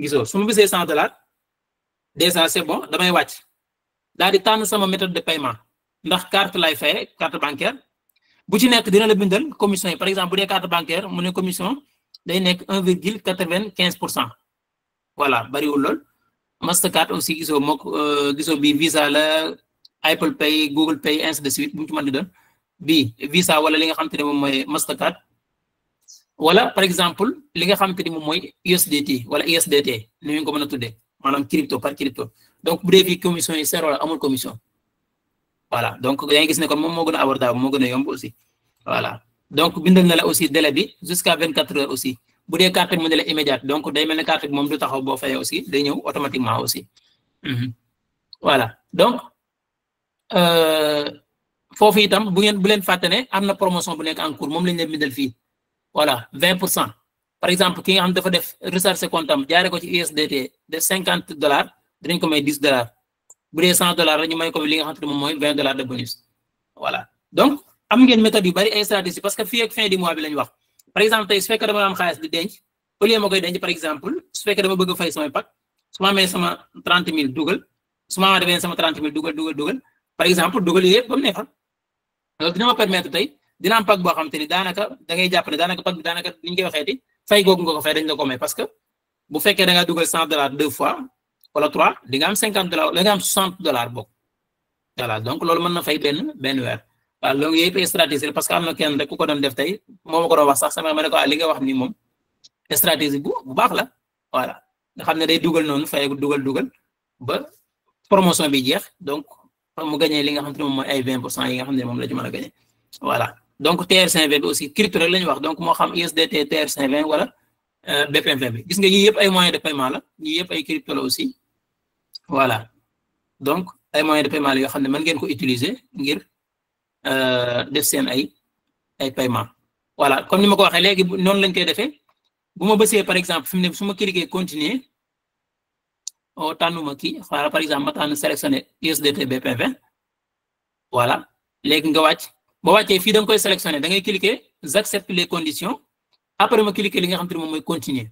gisoo su ma bisee $100 déjà c'est bon damay wàcc daal di tànn sama méthode de paiement ndax carte lay fayee carte bancaire bu ci nekk dina la bindal commission yi par exemple bu dee carte bancaire mu ne commission day nekk 1,95% voilà bariwul lool Mastercard aussi gisoo mook gisoo bii Visa la Apple Pay Google Pay ainsi de suite bu mu ci mën di doon bii Visa wala li nga xamante ne moom mooy Mastercard wala par exemple li nga xamante ni moom mooy USDT wala USDT ni ñu ko mën a tuddee maanaam crypto par crypto donc bu dee fii commission yi zéro la amul commission voilà donc yaa ngi gis ne kon moom moo gën a abordable moo gën a yomb aussi voilà donc bindal na la aussi délai bi jusqu'à 24 heures aussi bu dee carte bi mu délai immédiate donc day mel ne carte bi moom du taxaw boo fayee aussi day ñëw automatiquement aussi voilà donc foofu itam bu leen fàtte ne am na promotion bu nekk en cours moom lañ leen bindal fii voilà 20% par exemple ki nga xam dafa def recharger compte am jaaree ko ci USDT de $50 dinañ ko may $10 bu dee $100 la ñu may ko li nga xam ne moom mooy $20 de bonus voilà donc am ngeen méthode yu bari ay stratégie parce que fii ak fin du mois bi lañ wax par exemple tey su fekkee dama am xaalis di denc au lieu ma koy denc par exemple su fekkee dama bëgg a fay samay pack su ma amee sama 30,000 dugal su ma defee sama 30,000 dugal par exemple dugal yëpp ba mu neexal loolu dina ma permettre tey dina am pack boo xam te ni daanaka da ngay jàpp ne daanaka pack bi daanaka ni ñu koy waxeeti fay googu nga ko fay dañ la ko may parce que bu fekkee da nga dugal $100 2 fois wala 3 di nga am $50 da nga am $60 bokk voilà donc loolu mën na fay benn weer waaw loolu yëpp ay stratégie parce que am na kenn rek ku ko doon def tey moo ma ko doon wax sax sama ma ne ko li nga wax ni moom stratégie bu baax la voilà nga xam ne day dugal noonu fay dugal ba promotion bi jeex donc mu gagné li nga xam ne moom mooy ay 20% yi nga xam ne moom la ci mën a gagné voilà donc TR520 bi aussi crypto rek la ñu wax donc moo xam USDT TR520 wala BPM20 bi gis nga yii yëpp ay moyens de paiement la yii yëpp ay crypto la aussi voilà donc ay moyens de paiement la yoo xam ne mën ngeen ko utiliser ngir def seen ay paiement voilà comme ni ma ko waxee léegi noonu lañ koy defee bu ma bësee par exemple fi mu ne su ma cliquer continuer tànnuma kii xaaral par exemple ma tànn sélectionner USDT BPM20 voilà léegi nga wàcc boo wàccee fii da nga koy sélectionner da ngay cliquer j'accepte les conditions après ma cliquer li nga xam te ne moom mooy continuer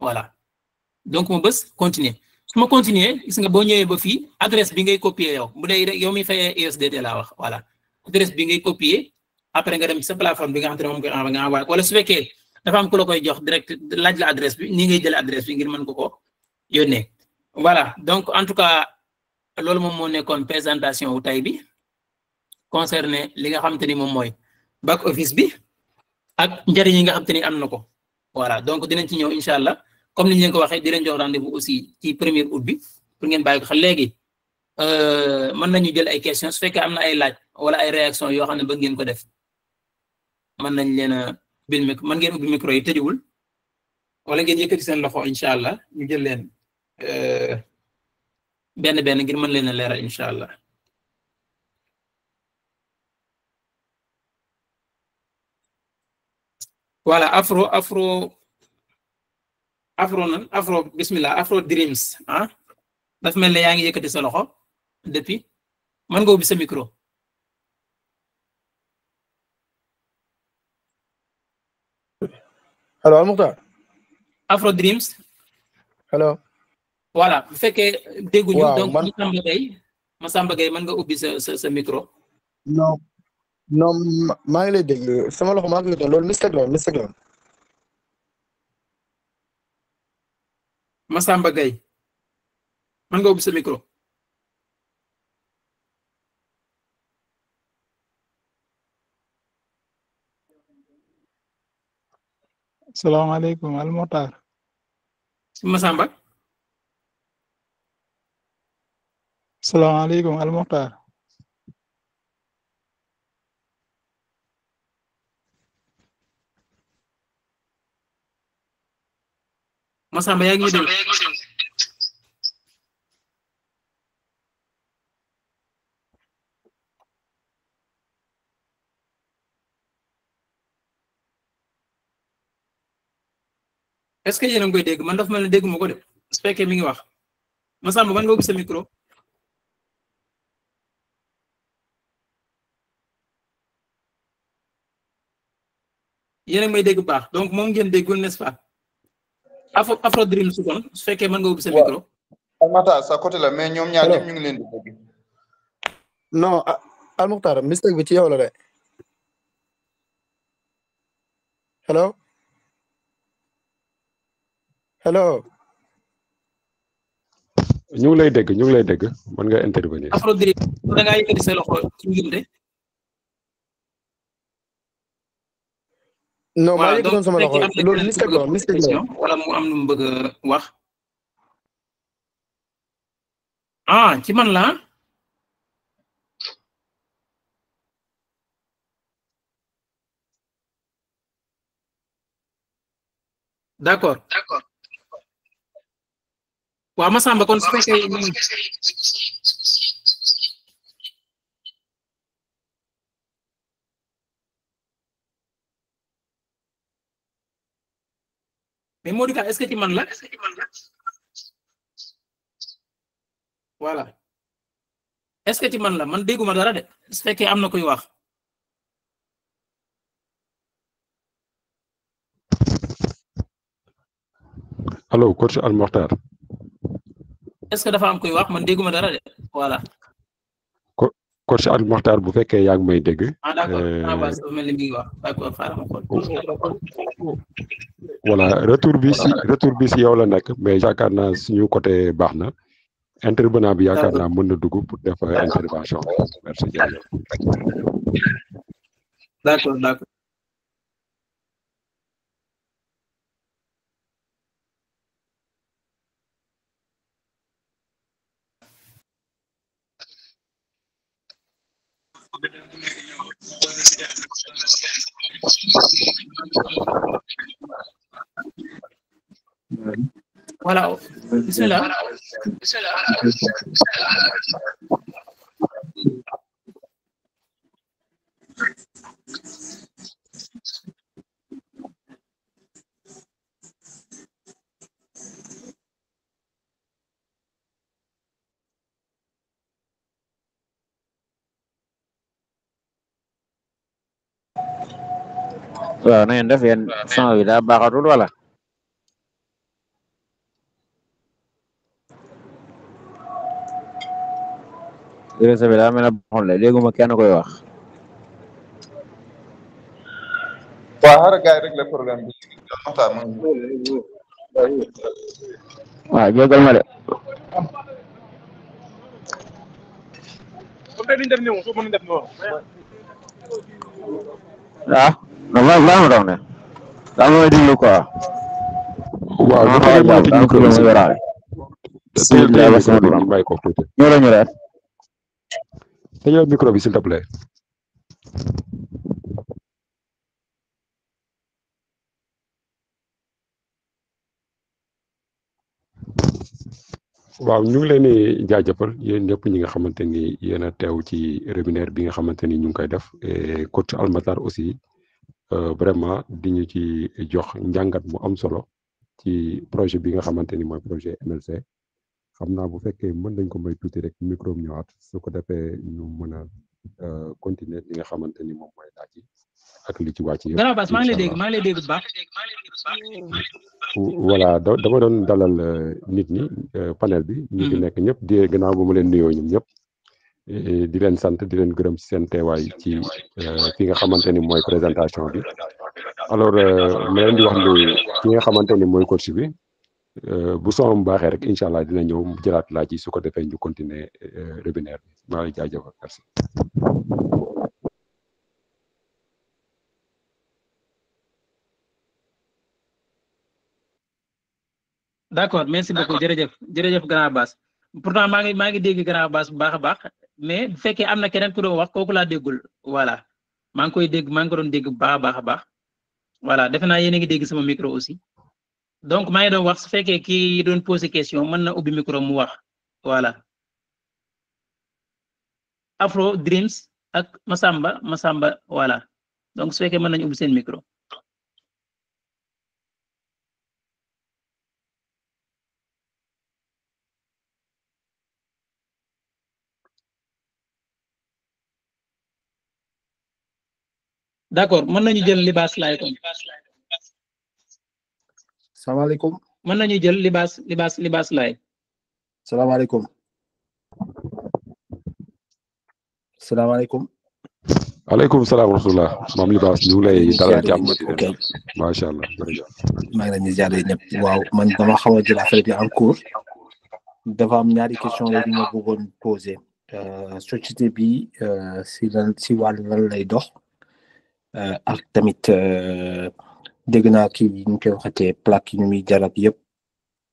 voilà donc ma bës continuer su ma continuer gis nga boo ñëwee ba fii adresse bi ngay copier yow bu dee yow mi fayee USDT laa wax voilà adresse bi ngay copier après nga dem ci sa plateforme bi nga xam te ne moom nga envoyé wala su fekkee dafa am ku la koy jox direct laaj la adresse bi nii ngay jëlee adresse bi ngir mën ko yónnee voilà donc en tout cas loolu moom moo nekkoon présentation wu tay bi concerné li nga xam te ni moom mooy back office bi ak njëriñ yi nga xam te ni am na ko voilà donc dinañ ci ñëw incha allah comme ni ñu leen ko waxee di leen jox rendez-vous aussi ci 1er août bi pour ngeen bàyyi ko xel léegi mën nañu jël ay questions su fekkee am na ay laaj wala ay réactions yoo xam ne bëgg ngeen ko def mën nañ leen a bil micro mën ngeen ubbi micro yi tëjuwul wala ngeen yëkkati seen loxo incha allah ñu jël leen benn ngir mën leen a leeral incha allah. voilà afro bismillah afro dreams ah dafa mel ne yaa ngi yëkkati sa loxo depuis mën nga ubbi sa micro. allo Almukhtar. afro dreams. allo. voilà bu fekkee dégguñu. donc Massamba Gueye mën nga ubbi sa micro. non maa ngi lay dégg sama loxo maa ngi lay dégg loolu mistake la Massamba Gueye mën nga ubbi sa micro. salaamaaleykum Almukhtar. Massamba. salaamaaleykum Almukhtar. Massamba yaa ngi dégg. est-ce que yéen a ngi koy dégg man dafa mel ne dégguma ko de su fekkee mi ngi wax Massamba man nga ubbi sa micro. yéen a ngi may dégg bu baax donc moom ngeen déggul n'est-ce pas. afro dream su kon su fekkee mën nga ubbi sa micro. Almata sa côté la mais ñoom ñaar ñëpp ñu ngi leen di dégg. non Almukhtar mistake bi ci yow la de. hello. ñu ngi lay dégg mën nga intervenir. afro dream da ngaa yëkkati sa loxo ci ngir non maa ngi doon sama loxo loolu mistake la wala mu am lu mu bëgg a wax ci man la d'accord waaw Massamba kon su fekkee mais Modica est-ce que ci man la voilà est-ce que ci man la man dégguma dara de su fekkee am na koy wax allo coach Almukhtar. est-ce que dafa am koy wax man dégguma dara de voilà. coach Almukhtar bu fekkee yaa ngi may dégg. d'accord mel ni mi ngi wax d'accord xaaral ma xool. voilà retour bi si yow la nekk mais yaakaar naa suñu côté baax na intervenant bi yaakaar naa mën na dugg pour def intervention merci jërëjëf. d'accord. voilà bismillah. waaw na ngeen def yéen son bi daa baaxatul wala réseau bi daa mel ne baaxul la dégguma kenn koy wax. waaw xaaral gars yi rek la problème bi waxtaan ma waaw jégal ma de. ah non baax na dox ne daa may déglu quoi. waaw maa xaw a jàpp daa ko doon yoraale. tëjal micro bi s'il te plaît. waaw ñu ngi leen di jaajëfal yéen ñëpp ñi nga xamante ni yéen a teew ci webinaire bi nga xamante ni ñu ngi koy def et coach Almatar aussi vraiment di ñu ci jox njàngat mu am solo ci projet bi nga xamante ni mooy projet MLC xam naa bu fekkee mën nañ ko may tuuti rek micro bi ñëwaat su ko defee ñu mën a continuer li nga xamante ni moom mooy laaj yi ak li ci wàcc yëpp. Grand Bass maa ngi lay dégg bu baax. voilà dama doon dalal nit ñi panel bi. ñu fi nekk ñëpp di gannaaw bu ma leen nuyoo ñoom ñëpp. di leen sant di leen gërëm ci seen teewaay ci fi nga xamante ni mooy présentation bi alors ma leen di wax ni ki nga xamante ni mooy coach bi bu soom baaxee rek incha allah dina ñëw jëlaat laaj yi su ko defee ñu continuer webinaire bi maa ngi jaajëfal merci. d'accord merci beaucoup jërëjëf Grand Bass pourtant maa ngi dégg Grand Bass bu baax a baax mais bu fekkee am na keneen ku doon wax kooku laa déggul voilà maa ngi ko doon dégg bu baax a baax voilà defe naa yéen a ngi dégg sama micro aussi donc maa ngi doon wax su fekkee kii doon poser question mën na ubbi micro mu wax voilà Afro Dreams ak Masamba voilà donc su fekkee mën nañu ubbi seen micro. d'accord mën nañu jël libaas laay kon. salaamaaleykum. mën nañu jël libaas laay. salaamaaleykum. salaamaaleykum. aleykum salaam wa rahmatulah maam libaas ñu ngi lay dalal jàmm. ok macha allah jërëjëf. maa ngi leen di ziare ñëpp waaw man dama xaw a jël affaire bi en cours dafa am ñaari question la ñu ma bëggoon poser société bi si wàllu lan lay dox. ak tamit dégg naa kii ñu koy waxatee plaque yi muy jar ak yëpp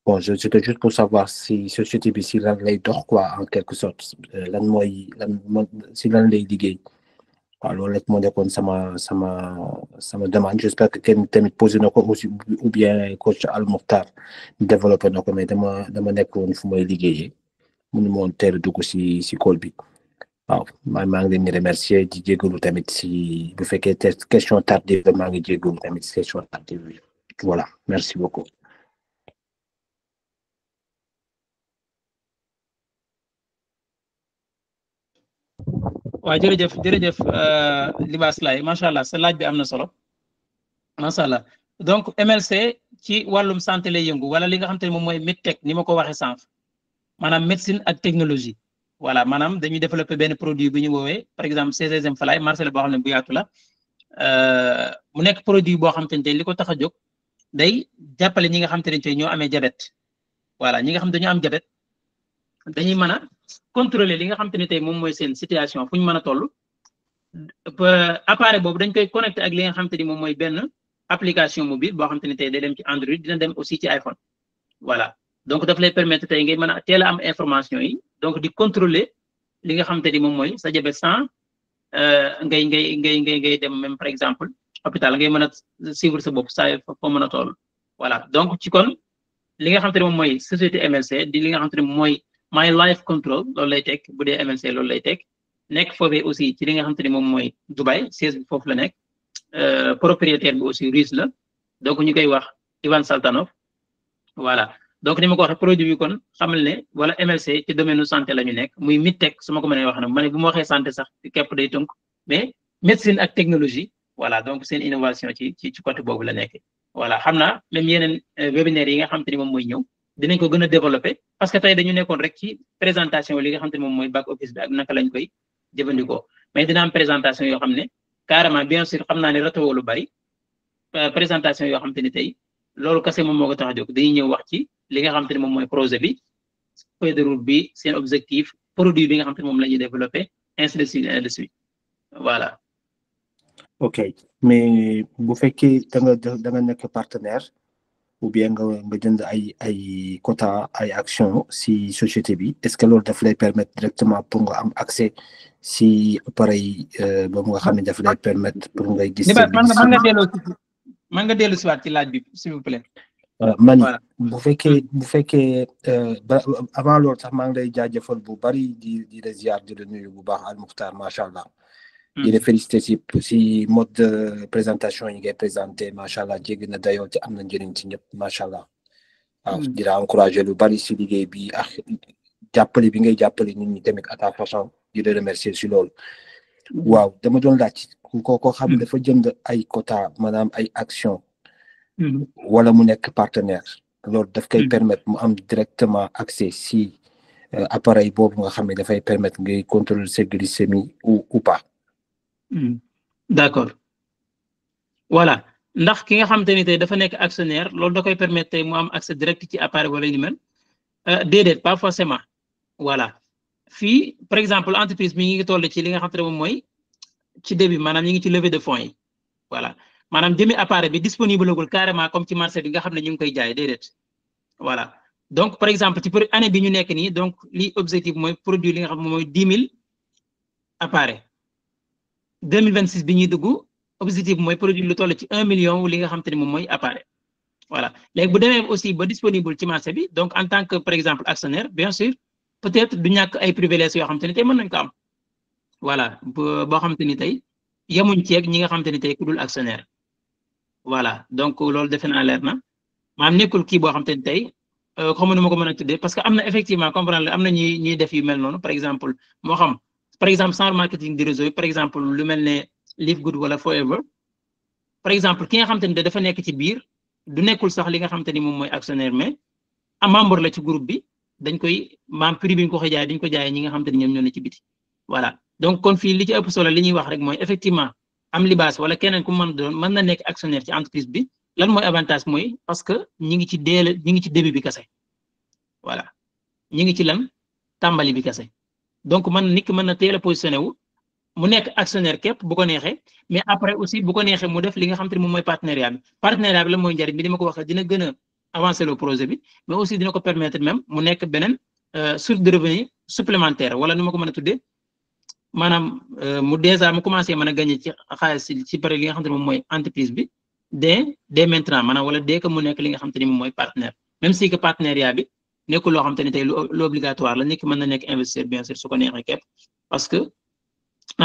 bon c'était juste pour savoir si société bi si lan lay dox quoi en quelque sorte lan si lan lay liggéey waaw loolu rek moo nekkoon sama demande j'espère que kenn tamit posé na ko aussi ou bien coach Al Mokhtar développé na ko mais dama nekkoon fu may liggéeyee mënu ma woon teel a dugg si call bi. waaw maa ngi leen di remercier di jégalu tamit si bu fekkee question tardive maa ngi jégalu tamit si question tardive voilà merci beaucoup. waaw jërëjëf Libaas Laay macha allah sa laaj bi am na solo macha allah donc MLC ci wàllum santé lay yëngu wala li nga xam te ne moom mooy medtech ni ma ko waxee sànq maanaam médecine ak technologie. voilà maanaam dañuy développer benn produit bu ñu woowee par exemple CGM Fly marché la boo xam ne bu yaatu la mu nekk produit boo xam te ne li ko tax a jóg day jàppale ñi nga xam te ne ñoo amee diabète voilà ñi nga xam dañoo am diabète dañuy mën a contrôler li nga xam te ne tey moom mooy seen situation fu ñu mën a toll appareil boobu dañ koy connecté ak li nga xam te ni moom mooy benn application mobile boo xam te ne tey day dem ci Android dina dem aussi ci iPhone voilà donc daf lay permettre tey ngay mën a teel a am information yi donc di contrôler li nga xamante ni moom mooy sa diabète sans ngay dem même par exemple hôpital ngay mën a suivre sa bopp saa foo mën a toll voilà donc ci kon li nga xamante ne moom mooy société MLC di li nga xamante ne mooy My Life Control loolu lay teg bu dee MLC loolu lay teg nekk foofee aussi ci li nga xamante ne moom mooy Dubai siège bi foofu la nekk propriétaire bi aussi russe la donc ñu koy wax Ivan Saltanov voilà donc ni ma ko waxee produit bi kon xamal ne wala MLC ci domaine santé la ñu nekk muy medtech su ma ko mënee wax nag ma ne bu ma waxee santé sax képp day tënk mais médecine ak technologie voilà donc seen innovation ci côté boobu la nekk voilà xam naa même yeneen webinaire yi nga xam te ni moom mooy ñëw dinañ ko gën a développer parce que tey dañu nekkoon rek ci présentation li nga xam te ne moom mooy back office bi ak naka lañ koy jëfandikoo mais dina am présentation yoo xam ne carrément bien sûr xam naa ne ratawoo lu bari présentation yoo xam te ne tey loolu kese moom moo ko tax a jóg dañuy ñëw wax ci li nga xam te ne moom mooy projet bi feuille de route bi seen objectif produit bi nga xam te ne moom la ñuy développer ainsi de suite voilà. ok mais bu fekkee da nga nekk partenaire ou bien nga jënd ay quota ay action si société bi est-ce que loolu daf lay permettre directement pour nga am accès si appareil boobu nga xam ne daf lay permettre pour ngay gis. man nga dellu si waat ci laaj bi s'il vous plaît. mani bu fekkee avant loolu sax maa ngi lay jaajëfal bu bari di la ziar di la nuyu bu baax Al Mukhtar macha allah. di la féliciter si mode de présentation yi ngay présenté macha allah jéggi na dayoo te am na njëriñ ci ñëpp macha allah. waaw di la encourager lu bari si liggéey bi ak jàppale bi ngay jàppale nit ñi tamit à ta façon di la remercier si loolu. waaw dama doon laaj ko xam ne dafa jënd ay quota maanaam ay action wala mu nekk partenaire loolu daf koy permettre mu am directement accès si appareil boobu nga xam ne dafay permettre ngay contrôler sa glycémie ou pas. D'accord voilà ndax ki nga xamante ni tey dafa nekk actionnaire loolu da koy permettre tey mu am accès direct ci appareil wala yu mel déedéet pas forcément voilà fii par exemple entreprise bi ngi toll ci li nga xamante ne moom mooy ci début maanaam ñu ngi ci levée de fonds yi voilà maanaam jëmi appareil bi disponible agul carrément comme ci marché bi nga xam ne ñu ngi koy jaay déedéet voilà donc par exemple ci année bi ñu nekk nii donc li objectif mooy produit li nga xam ne moom mooy 10 000 appareils 2026 bi ñuy dugg objectif mooy produit lu toll ci 1 million li nga xam te ne moom mooy appareil voilà léegi bu demee aussi ba disponible ci marché bi donc en tant que par exemple actionnaire bien sûr peut-être du ñàkk ay privilèges yoo xam te ne tey mën nañu ko am voilà boo xam te ni tey yemuñ ci ak ñi nga xam te ni tey ku dul actionnaire voilà donc loolu defe naa leer na maanaam nekkul kii boo xam te ni tey xamu nu ma ko mën a tuddee parce que am na effectivement comprendre am na ñuy def yu mel noonu par exemple moo xam par exemple sans marketing de réseau yi par exemple lu mel ne Live Good wala Forever par exemple ki nga xam te ni dafa nekk ci biir du nekkul sax li nga xam te ni moom mooy actionnaire mais a membre la ci groupe bi dañ koy prix bi ñu ko jaay dañ ko jaayee ñi nga xam te ni ñoom ñoo ne ci biti voilà donc kon fii li ci ëpp solo li ñuy wax rek mooy effectivement am libaas wala keneen ku mën doon mën na nekk actionnaire ci entreprise bi lan mooy avantage mooy parce que ñi ngi ci début bi kese voilà ñi ngi ci lan tàmbali bi kese donc nit ki mën na teel a positionné wu mu nekk actionnaire képp bu ko neexee mais après aussi bu ko neexee mu def li nga xam te ne moom mooy partenariat bi la mooy njariñ bi dima ko waxee dina gën a avancer le projet bi mais aussi dina ko permettre même mu nekk beneen source de revenu supplémentaire wala nu ma ko mën a tuddee maanaam mu déjà mu commencé mën a gagner ci xaalis ci pare li nga xam te ne moom mooy entreprise bi dès maintenant maanaam wala dès que mu nekk li nga xam te ne moom mooy partenaire même si que partenariat bi nekkul loo xam te ne tey lu obligatoire la nit ki mën na nekk investisseur bien sûr su ko neexee képp parce que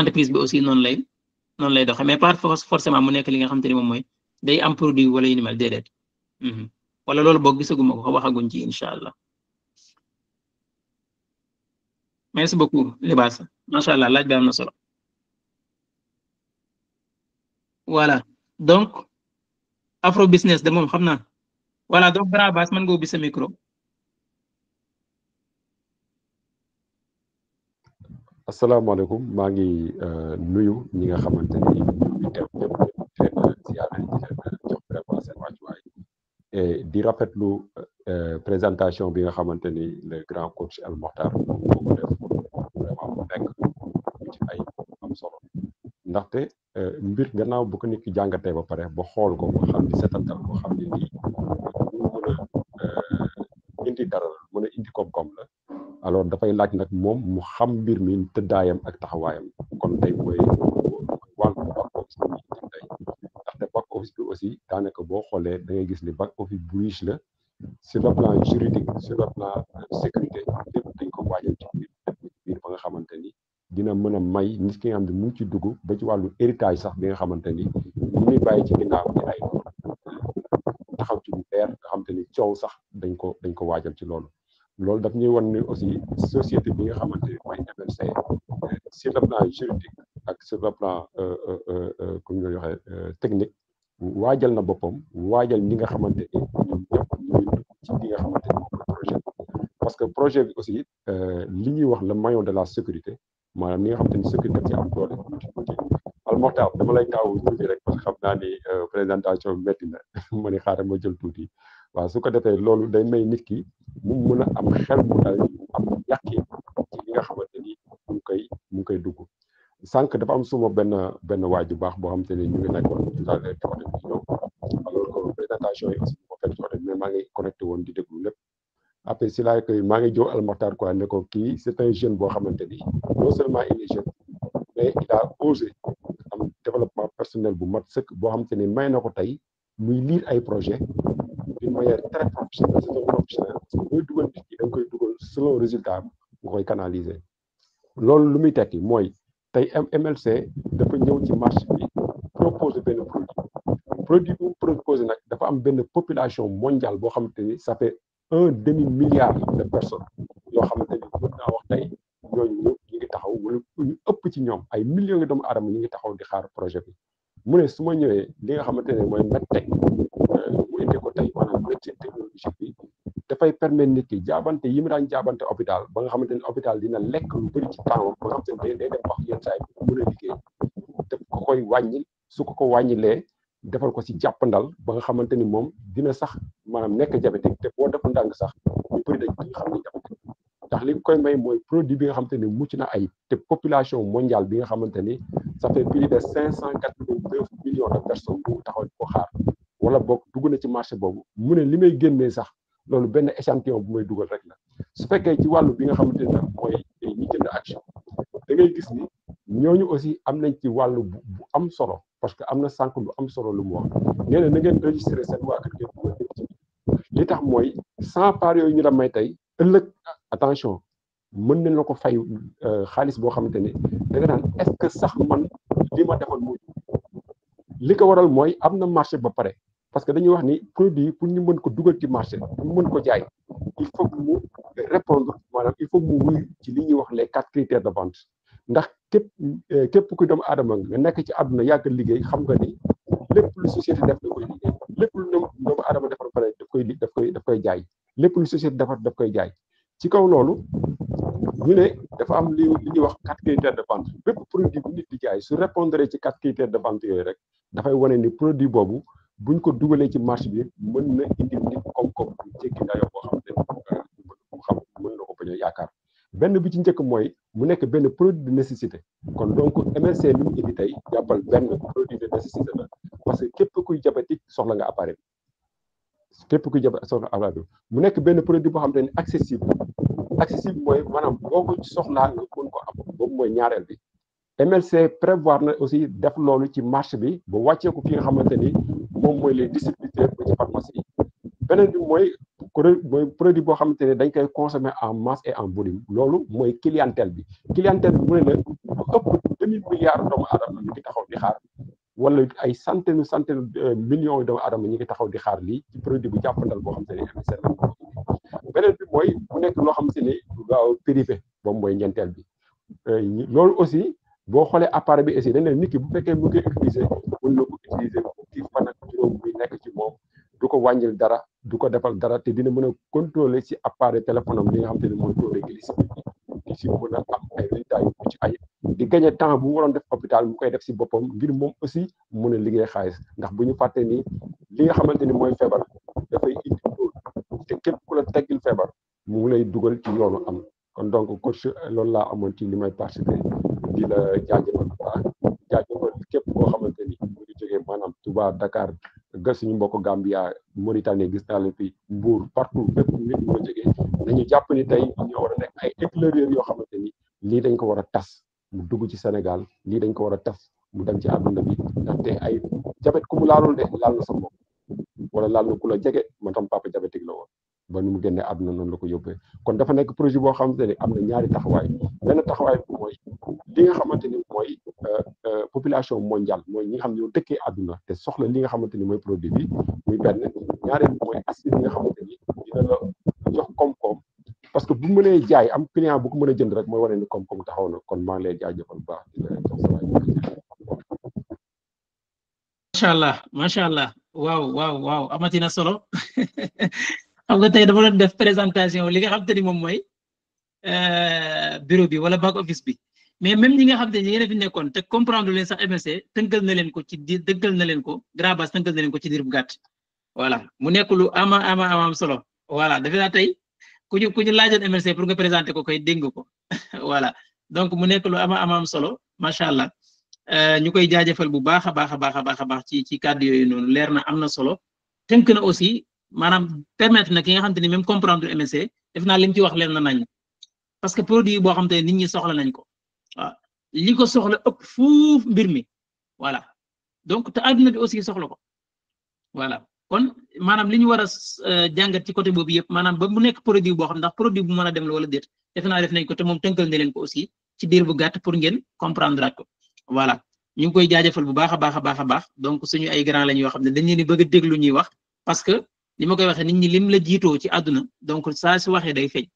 entreprise bi aussi noonu lay doxee mais pas forcément mu nekk li nga xam te ne moom mooy day am produit wala yu ni mel déedéet wala loolu boog gisaguma ko waxaguñ ci incha allah merci beaucoup Libaas macha allah laaj bi am na solo voilà donc afro business de moom xam naa voilà donc grand Bass mën nga ubbi sa micro. asalaamaaleykum maa ngi nuyu ñi nga xamante ni ñu teew ñëpp di leen ziyaare di leen jox vraiment seen wàccuwaay et di rafetlu présentation bi nga xamante ni le grand coach Al Mukhtar moo ko def vraiment mu nekk ci ay am solo ndaxte mbir gannaaw bu ko nit ki jàngatee ba pare ba xool ko ba xam ni setantal ko xam ni lii mën a indi dara la mën a indi koom-koom la alors dafay laaj nag moom mu xam mbir mi tëddaayam ak taxawaayam kon tey mooy wàllu back office bi ñu tey ndaxte back office bi aussi daanaka boo xoolee da ngay gis ni back office bu riche la sur le plan juridique sur le plan sécurité lépp dañ ko waajal ci biir ba nga xamante ni dina mën a may nit ki nga xam ne mu ngi ci dugg ba ci wàllu héritage sax bi nga xamante ni ñu muy bàyyi ci ginnaaw ci ay taxaw ci bu leer nga xamante ni coow sax dañ ko waajal ci loolu daf ñuy wan ni aussi société bi nga xamante ni mooy MLC sur le plan juridique ak sur le plan comme ñu waxee technique waajal na boppam waajal ñi nga xamante ni ñoom ñëpp ñooy dugg ci li nga xamante ni moom la parce que projet bi aussi li ñuy wax le maillon de la sécurité maanaam ni nga xam te ni sécurité ci am doole tuuti Almokhtar dama lay taaw tuuti rek parce que xam naa ni présentation bi métti na ma ni xaaral ma jël tuuti waaw su ko defee loolu day may nit ki mu mën a am xel mu dal am yàqin ci li nga xamante ni mu ngi koy dugg sànq dafa am suma benn waay bu baax boo xam te ne ñu ngi nekkoon tout à l'heure ci oto bi ñëw alors que présentation yi aussi moo fekk ci oto bi mais maa ngi connecté woon di déglu lépp après si laay koy maa ngi jox Almokhtar quoi ne ko kii c'est un jeune boo xamante ni non seulement il est jeune mais il a osé am développement personnel bu mat sëkk boo xamante ni may na ko tey muy lire ay projet d'une manière très professionnelle c'est un professionnel parce que booy dugal nit ki da nga koy dugal selon résultat nga koy canaliser loolu lu muy tekki mooy tey MLC dafa ñëw ci marché bi proposer benn produit bu proposé nag dafa am benn population mondiale boo xamante ni ça fait 1,5 milliard de personnes yoo xamante ni mën naa wax tey ñooñu ñëpp ñu ngi taxaw wala ñu ëpp ci ñoom ay millions de doomu aadama ñu ngi taxaw di xaar projet bi mu ne su ma ñëwee li nga xamante ne mooy medtech mu indi ko tey maanaam médecine technologique bi dafay permettre nit ki jaabante yi mu daan jaabante hôpital ba nga xamante ni hôpital dina lekk lu bëri ci temps ba nga xamante ne day dem wax yenn saa yi mën a liggéey daf ko koy wàññi su ko wàññilee defal ko si jàppandal ba nga xamante ni moom dina sax maanaam nekk diabétique te boo def ndànk sax ñu bëri dañ xam ne diabétique ndax li koy may mooy produit bi nga xamante ni mucc na ay te population mondiale bi nga xamante ni ça fait plus de 589 millions de personnes bu taxaw di ko xaar wala boog dugg na ci marché boobu mu ne li may génnee sax loolu benn échantillon bu may dugal rek la su fekkee ci wàllu bi nga xamante ne mooy ñi jënd action da ngay gis ni ñooñu aussi am nañ ci wàllu bu am solo parce que am na sànq lu am solo lu mu wax nee na ngeen registré seen waa kër ngeen dugal ci li tax mooy 100 parts yooyu ñu la may tey ëllëg attention mën nañ la ko fay xaalis boo xamante ni da nga naan est-ce que sax man li ma defoon muy li ko waral mooy am na marché ba pare parce que dañuy wax ni produit pour ñu mën ko dugal ci marché pour ñu mën ko jaay il faut que mu répondre maanaam il faut que mu wuyu ci li ñuy wax les 4 critères de vente ndax képp ku doomu aadama nga nekk ci àdduna yàgg liggéey xam nga ni lépp lu société def da koy liggéey lépp lu doomu aadama defar pare daf koy jaay lépp lu société defar daf koy jaay ci kaw loolu ñu ne dafa am li ñuy wax 4 critères de vente bépp produit bu nit di jaay su répondre ci 4 critères de vente yooyu rek dafay wane ni produit boobu buñ ko dugalee ci marché bi mën na indi nit koom-koom bu jéggi dayoo boo xam ne xam mën na ko bañ a yaakaar benn bi ci njëkk mooy mu nekk benn produit de nécessité kon donc MLC li mu indi tey jàppal benn produit de nécessité la parce que képp kuy diabétique soxla nga appareil képp kuy diabétique soxla appareil mu nekk benn produit boo xam ne accessible mooy maanaam boo ko soxlaa nga mën ko am boobu mooy ñaareel bi MLC prévoir na aussi def loolu ci marché bi ba wàccee ko fi nga xamante ni moom mooy les distributeurs ba ci pharmacie yi beneen bi mooy produit boo xamante ne dañ koy consommer en masse et en volume loolu mooy clientèle bi mu ne la lu ëpp 2 milliards doomu aadama ñu ngi taxaw di xaar wala ay centaine millions de doomu aadama ñu ngi taxaw di xaar lii ci produit bu jàppandal boo xamante ne MLC la beneen bi mooy mu nekk loo xamante ne waaw privé boobu mooy ñeenteel bi loolu aussi boo xoolee appareil bi aussi dañ ne nit ki bu fekkee mu ngi utiliser mën na ko utiliser fukki fan ak juróom bi nekk ci moom du ko wàññil dara du ko defal dara te dina mën a contrôler ci appareil téléphone am li nga xam te ne mooy taux de glycémie bi ci mën a am ay résultats yu ci ay di gagné temps bu mu waroon def hôpital mu koy def si boppam ngir moom aussi mën a liggéey xaalis ndax bu ñu fàtte ni li nga xamante ni mooy feebar dafay indi loolu te képp ku la teggil feebar mu ngi lay dugal ci yoonu am kon donc coach loolu laa amoon ci li may participer di la jaajëfal bu baax jaajëfal képp koo xamante ni mu ngi jógee maanaam Touba Dakar ga suñu mbokk Gambia Mauritanie gis naa leen fi Mbour partout bépp nit mu jógee nañu jàpp ni tey ñoo war a nekk ay éclaireurs yoo xamante ni lii dañ ko war a tas mu dugg ci Sénégal lii dañ ko war a tas mu dem ci àdduna bi ndaxte ay jabet ku mu laalul de laal na sa bopp wala laal na ku la jege man tam papa diabétique la woon ba nu mu génnee àdduna noonu la ko yóbbee kon dafa nekk projet boo xamante ni am na ñaari taxawaay benn taxawaay bi mooy li nga xamante ni mooy population mondiale mooy ñi nga xam ne ñoo dëkkee àdduna te soxla li nga xamante ni mooy produit bi muy benn ñaareel bi mooy aspect bi nga xamante ni dina la jox koom-koom parce que bu mënee jaay am client bu ko mën a jënd rek mooy wane ni koom-koom taxaw na kon maa ngi lay jaajëfal bu baax di la jox sa macha allah waaw amatina solo xam nga tey dafa doon def présentation li nga xam te ni moom mooy bureau bi wala back office bi mais même ñi nga xam te ni yéen a fi nekkoon te comprendre leen sax MSC tënkal na leen ko ci di dëggal na leen ko Grand Bass tënkal na leen ko ci diir bu gàtt voilà mu nekk lu am solo voilà defe naa tey ku ñu laajoon MSC pour nga présenter ko koy dégg ko voilà donc mu nekk lu am solo macha allah ñu koy jaajëfal bu baax a baax ci kàddu yooyu noonu leer na am na solo tënk na aussi maanaam permettre na ki nga xam te ni même comprendre MSC def naa lim ci wax leer na nañ parce que produit boo xam te ne nit ñi soxla nañ ko waaw li ko soxla ëpp fuuf mbir mi voilà donc te àdduna bi aussi soxla ko voilà kon maanaam li ñu war a jàngat ci côté boobu yëpp maanaam ba mu nekk produit boo xam ndax produit bu mën a dem la wala déet def naa def nañ ko te moom tënkal na leen ko aussi ci diir bu gàtt pour ngeen comprendre ko voilà ñu ngi koy jaajëfal bu baax a baax donc suñu ay grand lañ yoo xam ne dañ leen di bëgg a déglu ñuy wax parce que li ma koy waxee nit ñi lim la jiitoo ci àdduna donc saa su waxee day feeñ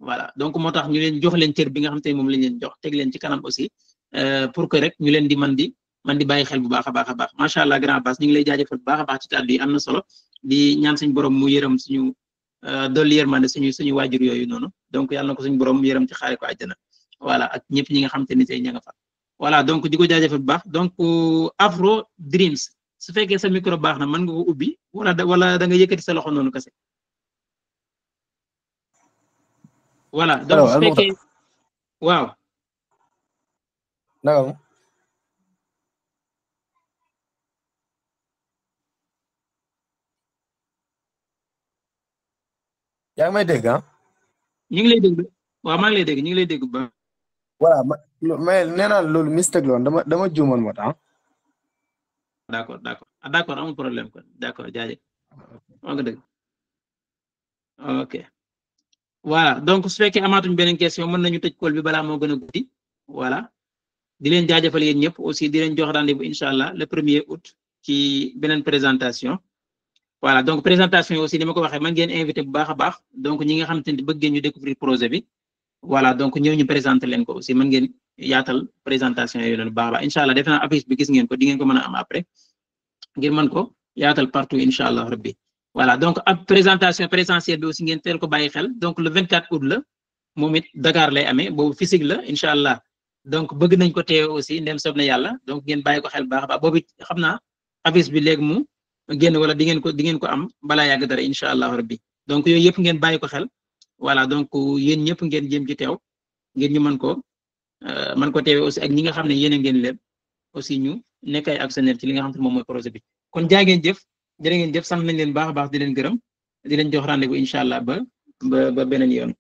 voilà donc moo tax ñu leen jox leen cër bi nga xam te ne moom lañ leen jox teg leen ci kanam aussi pour que rek ñu leen di man di bàyyi xel bu baax a baax macha allah Grand Bass ñu ngi lay jaajëfal bu baax a baax ci kàddu yi am na solo di ñaan suñu borom mu yërëm suñu dolli yërmande suñu waajur yooyu noonu donc yàlla na ko suñu borom mu yërëm ci xaare ko àjjana voilà ak ñëpp ñi nga xam te ni tey ña nga fa voilà donc di ko jaajëfal bu baax donc Afro Dreams su fekkee sa micro baax na mën nga ko ubbi wala da nga yëkkati sa loxo noonu kese voilà donc su fekkee waaw naka yaa ngi may dégg ah. ñu ngi lay dégg waaw maa ngi lay dégg ñu ngi lay dégg ba. voilà mais nee naa loolu mistake loon dama juumoon moo tax. d'accord amul problème kon d'accord jaajëf maa ngi dégg ok voilà donc su fekkee amaatuñ beneen question mën nañu tëj call bi balaa moo gën a guddi voilà di leen jaajëfal yéen ñëpp aussi di leen jox rendez-vous incha allah le 1er août ci beneen présentation. voilà donc présentation yi aussi ni ma ko waxee man ngeen invité bu baax a baax donc ñi nga xamante ni bëgg ngeen ñu découvrir projet bi voilà donc ñëw ñu présenter leen ko aussi mën ngeen yaatal présentation yooyu noonu baax a baax incha allah defe naa affiche bi gis ngeen ko di ngeen ko mën a am après ngir mën ko yaatal partout incha allah rabbi voilà donc ab présentation présentielle bi aussi ngeen teel ko bàyyi xel donc le 24 août la moom it Dakar lay amee boobu physique la incha allah donc bëgg nañ ko teewe aussi ndem soob na yàlla donc ngeen bàyyi ko xel baax a baax boobu it xam naa affiche bi léegi mu génn wala di ngeen ko am balaa yàgg dara incha allah rabbi donc yooyu yëpp ngeen bàyyi ko xel voilà donc yéen ñëpp ngeen jéem ci teew ngeen ñu mën ko teewe aussi ak ñi nga xam ne yéen a ngeen leen aussi ñu nekk ay actionnaire ci li nga xam ne moom mooy projet bi kon jaa ngeen jëf jërë ngeen jëf sant nañ leen baax a baax di leen gërëm di leen jox rendez-vous incha allah ba beneen yoon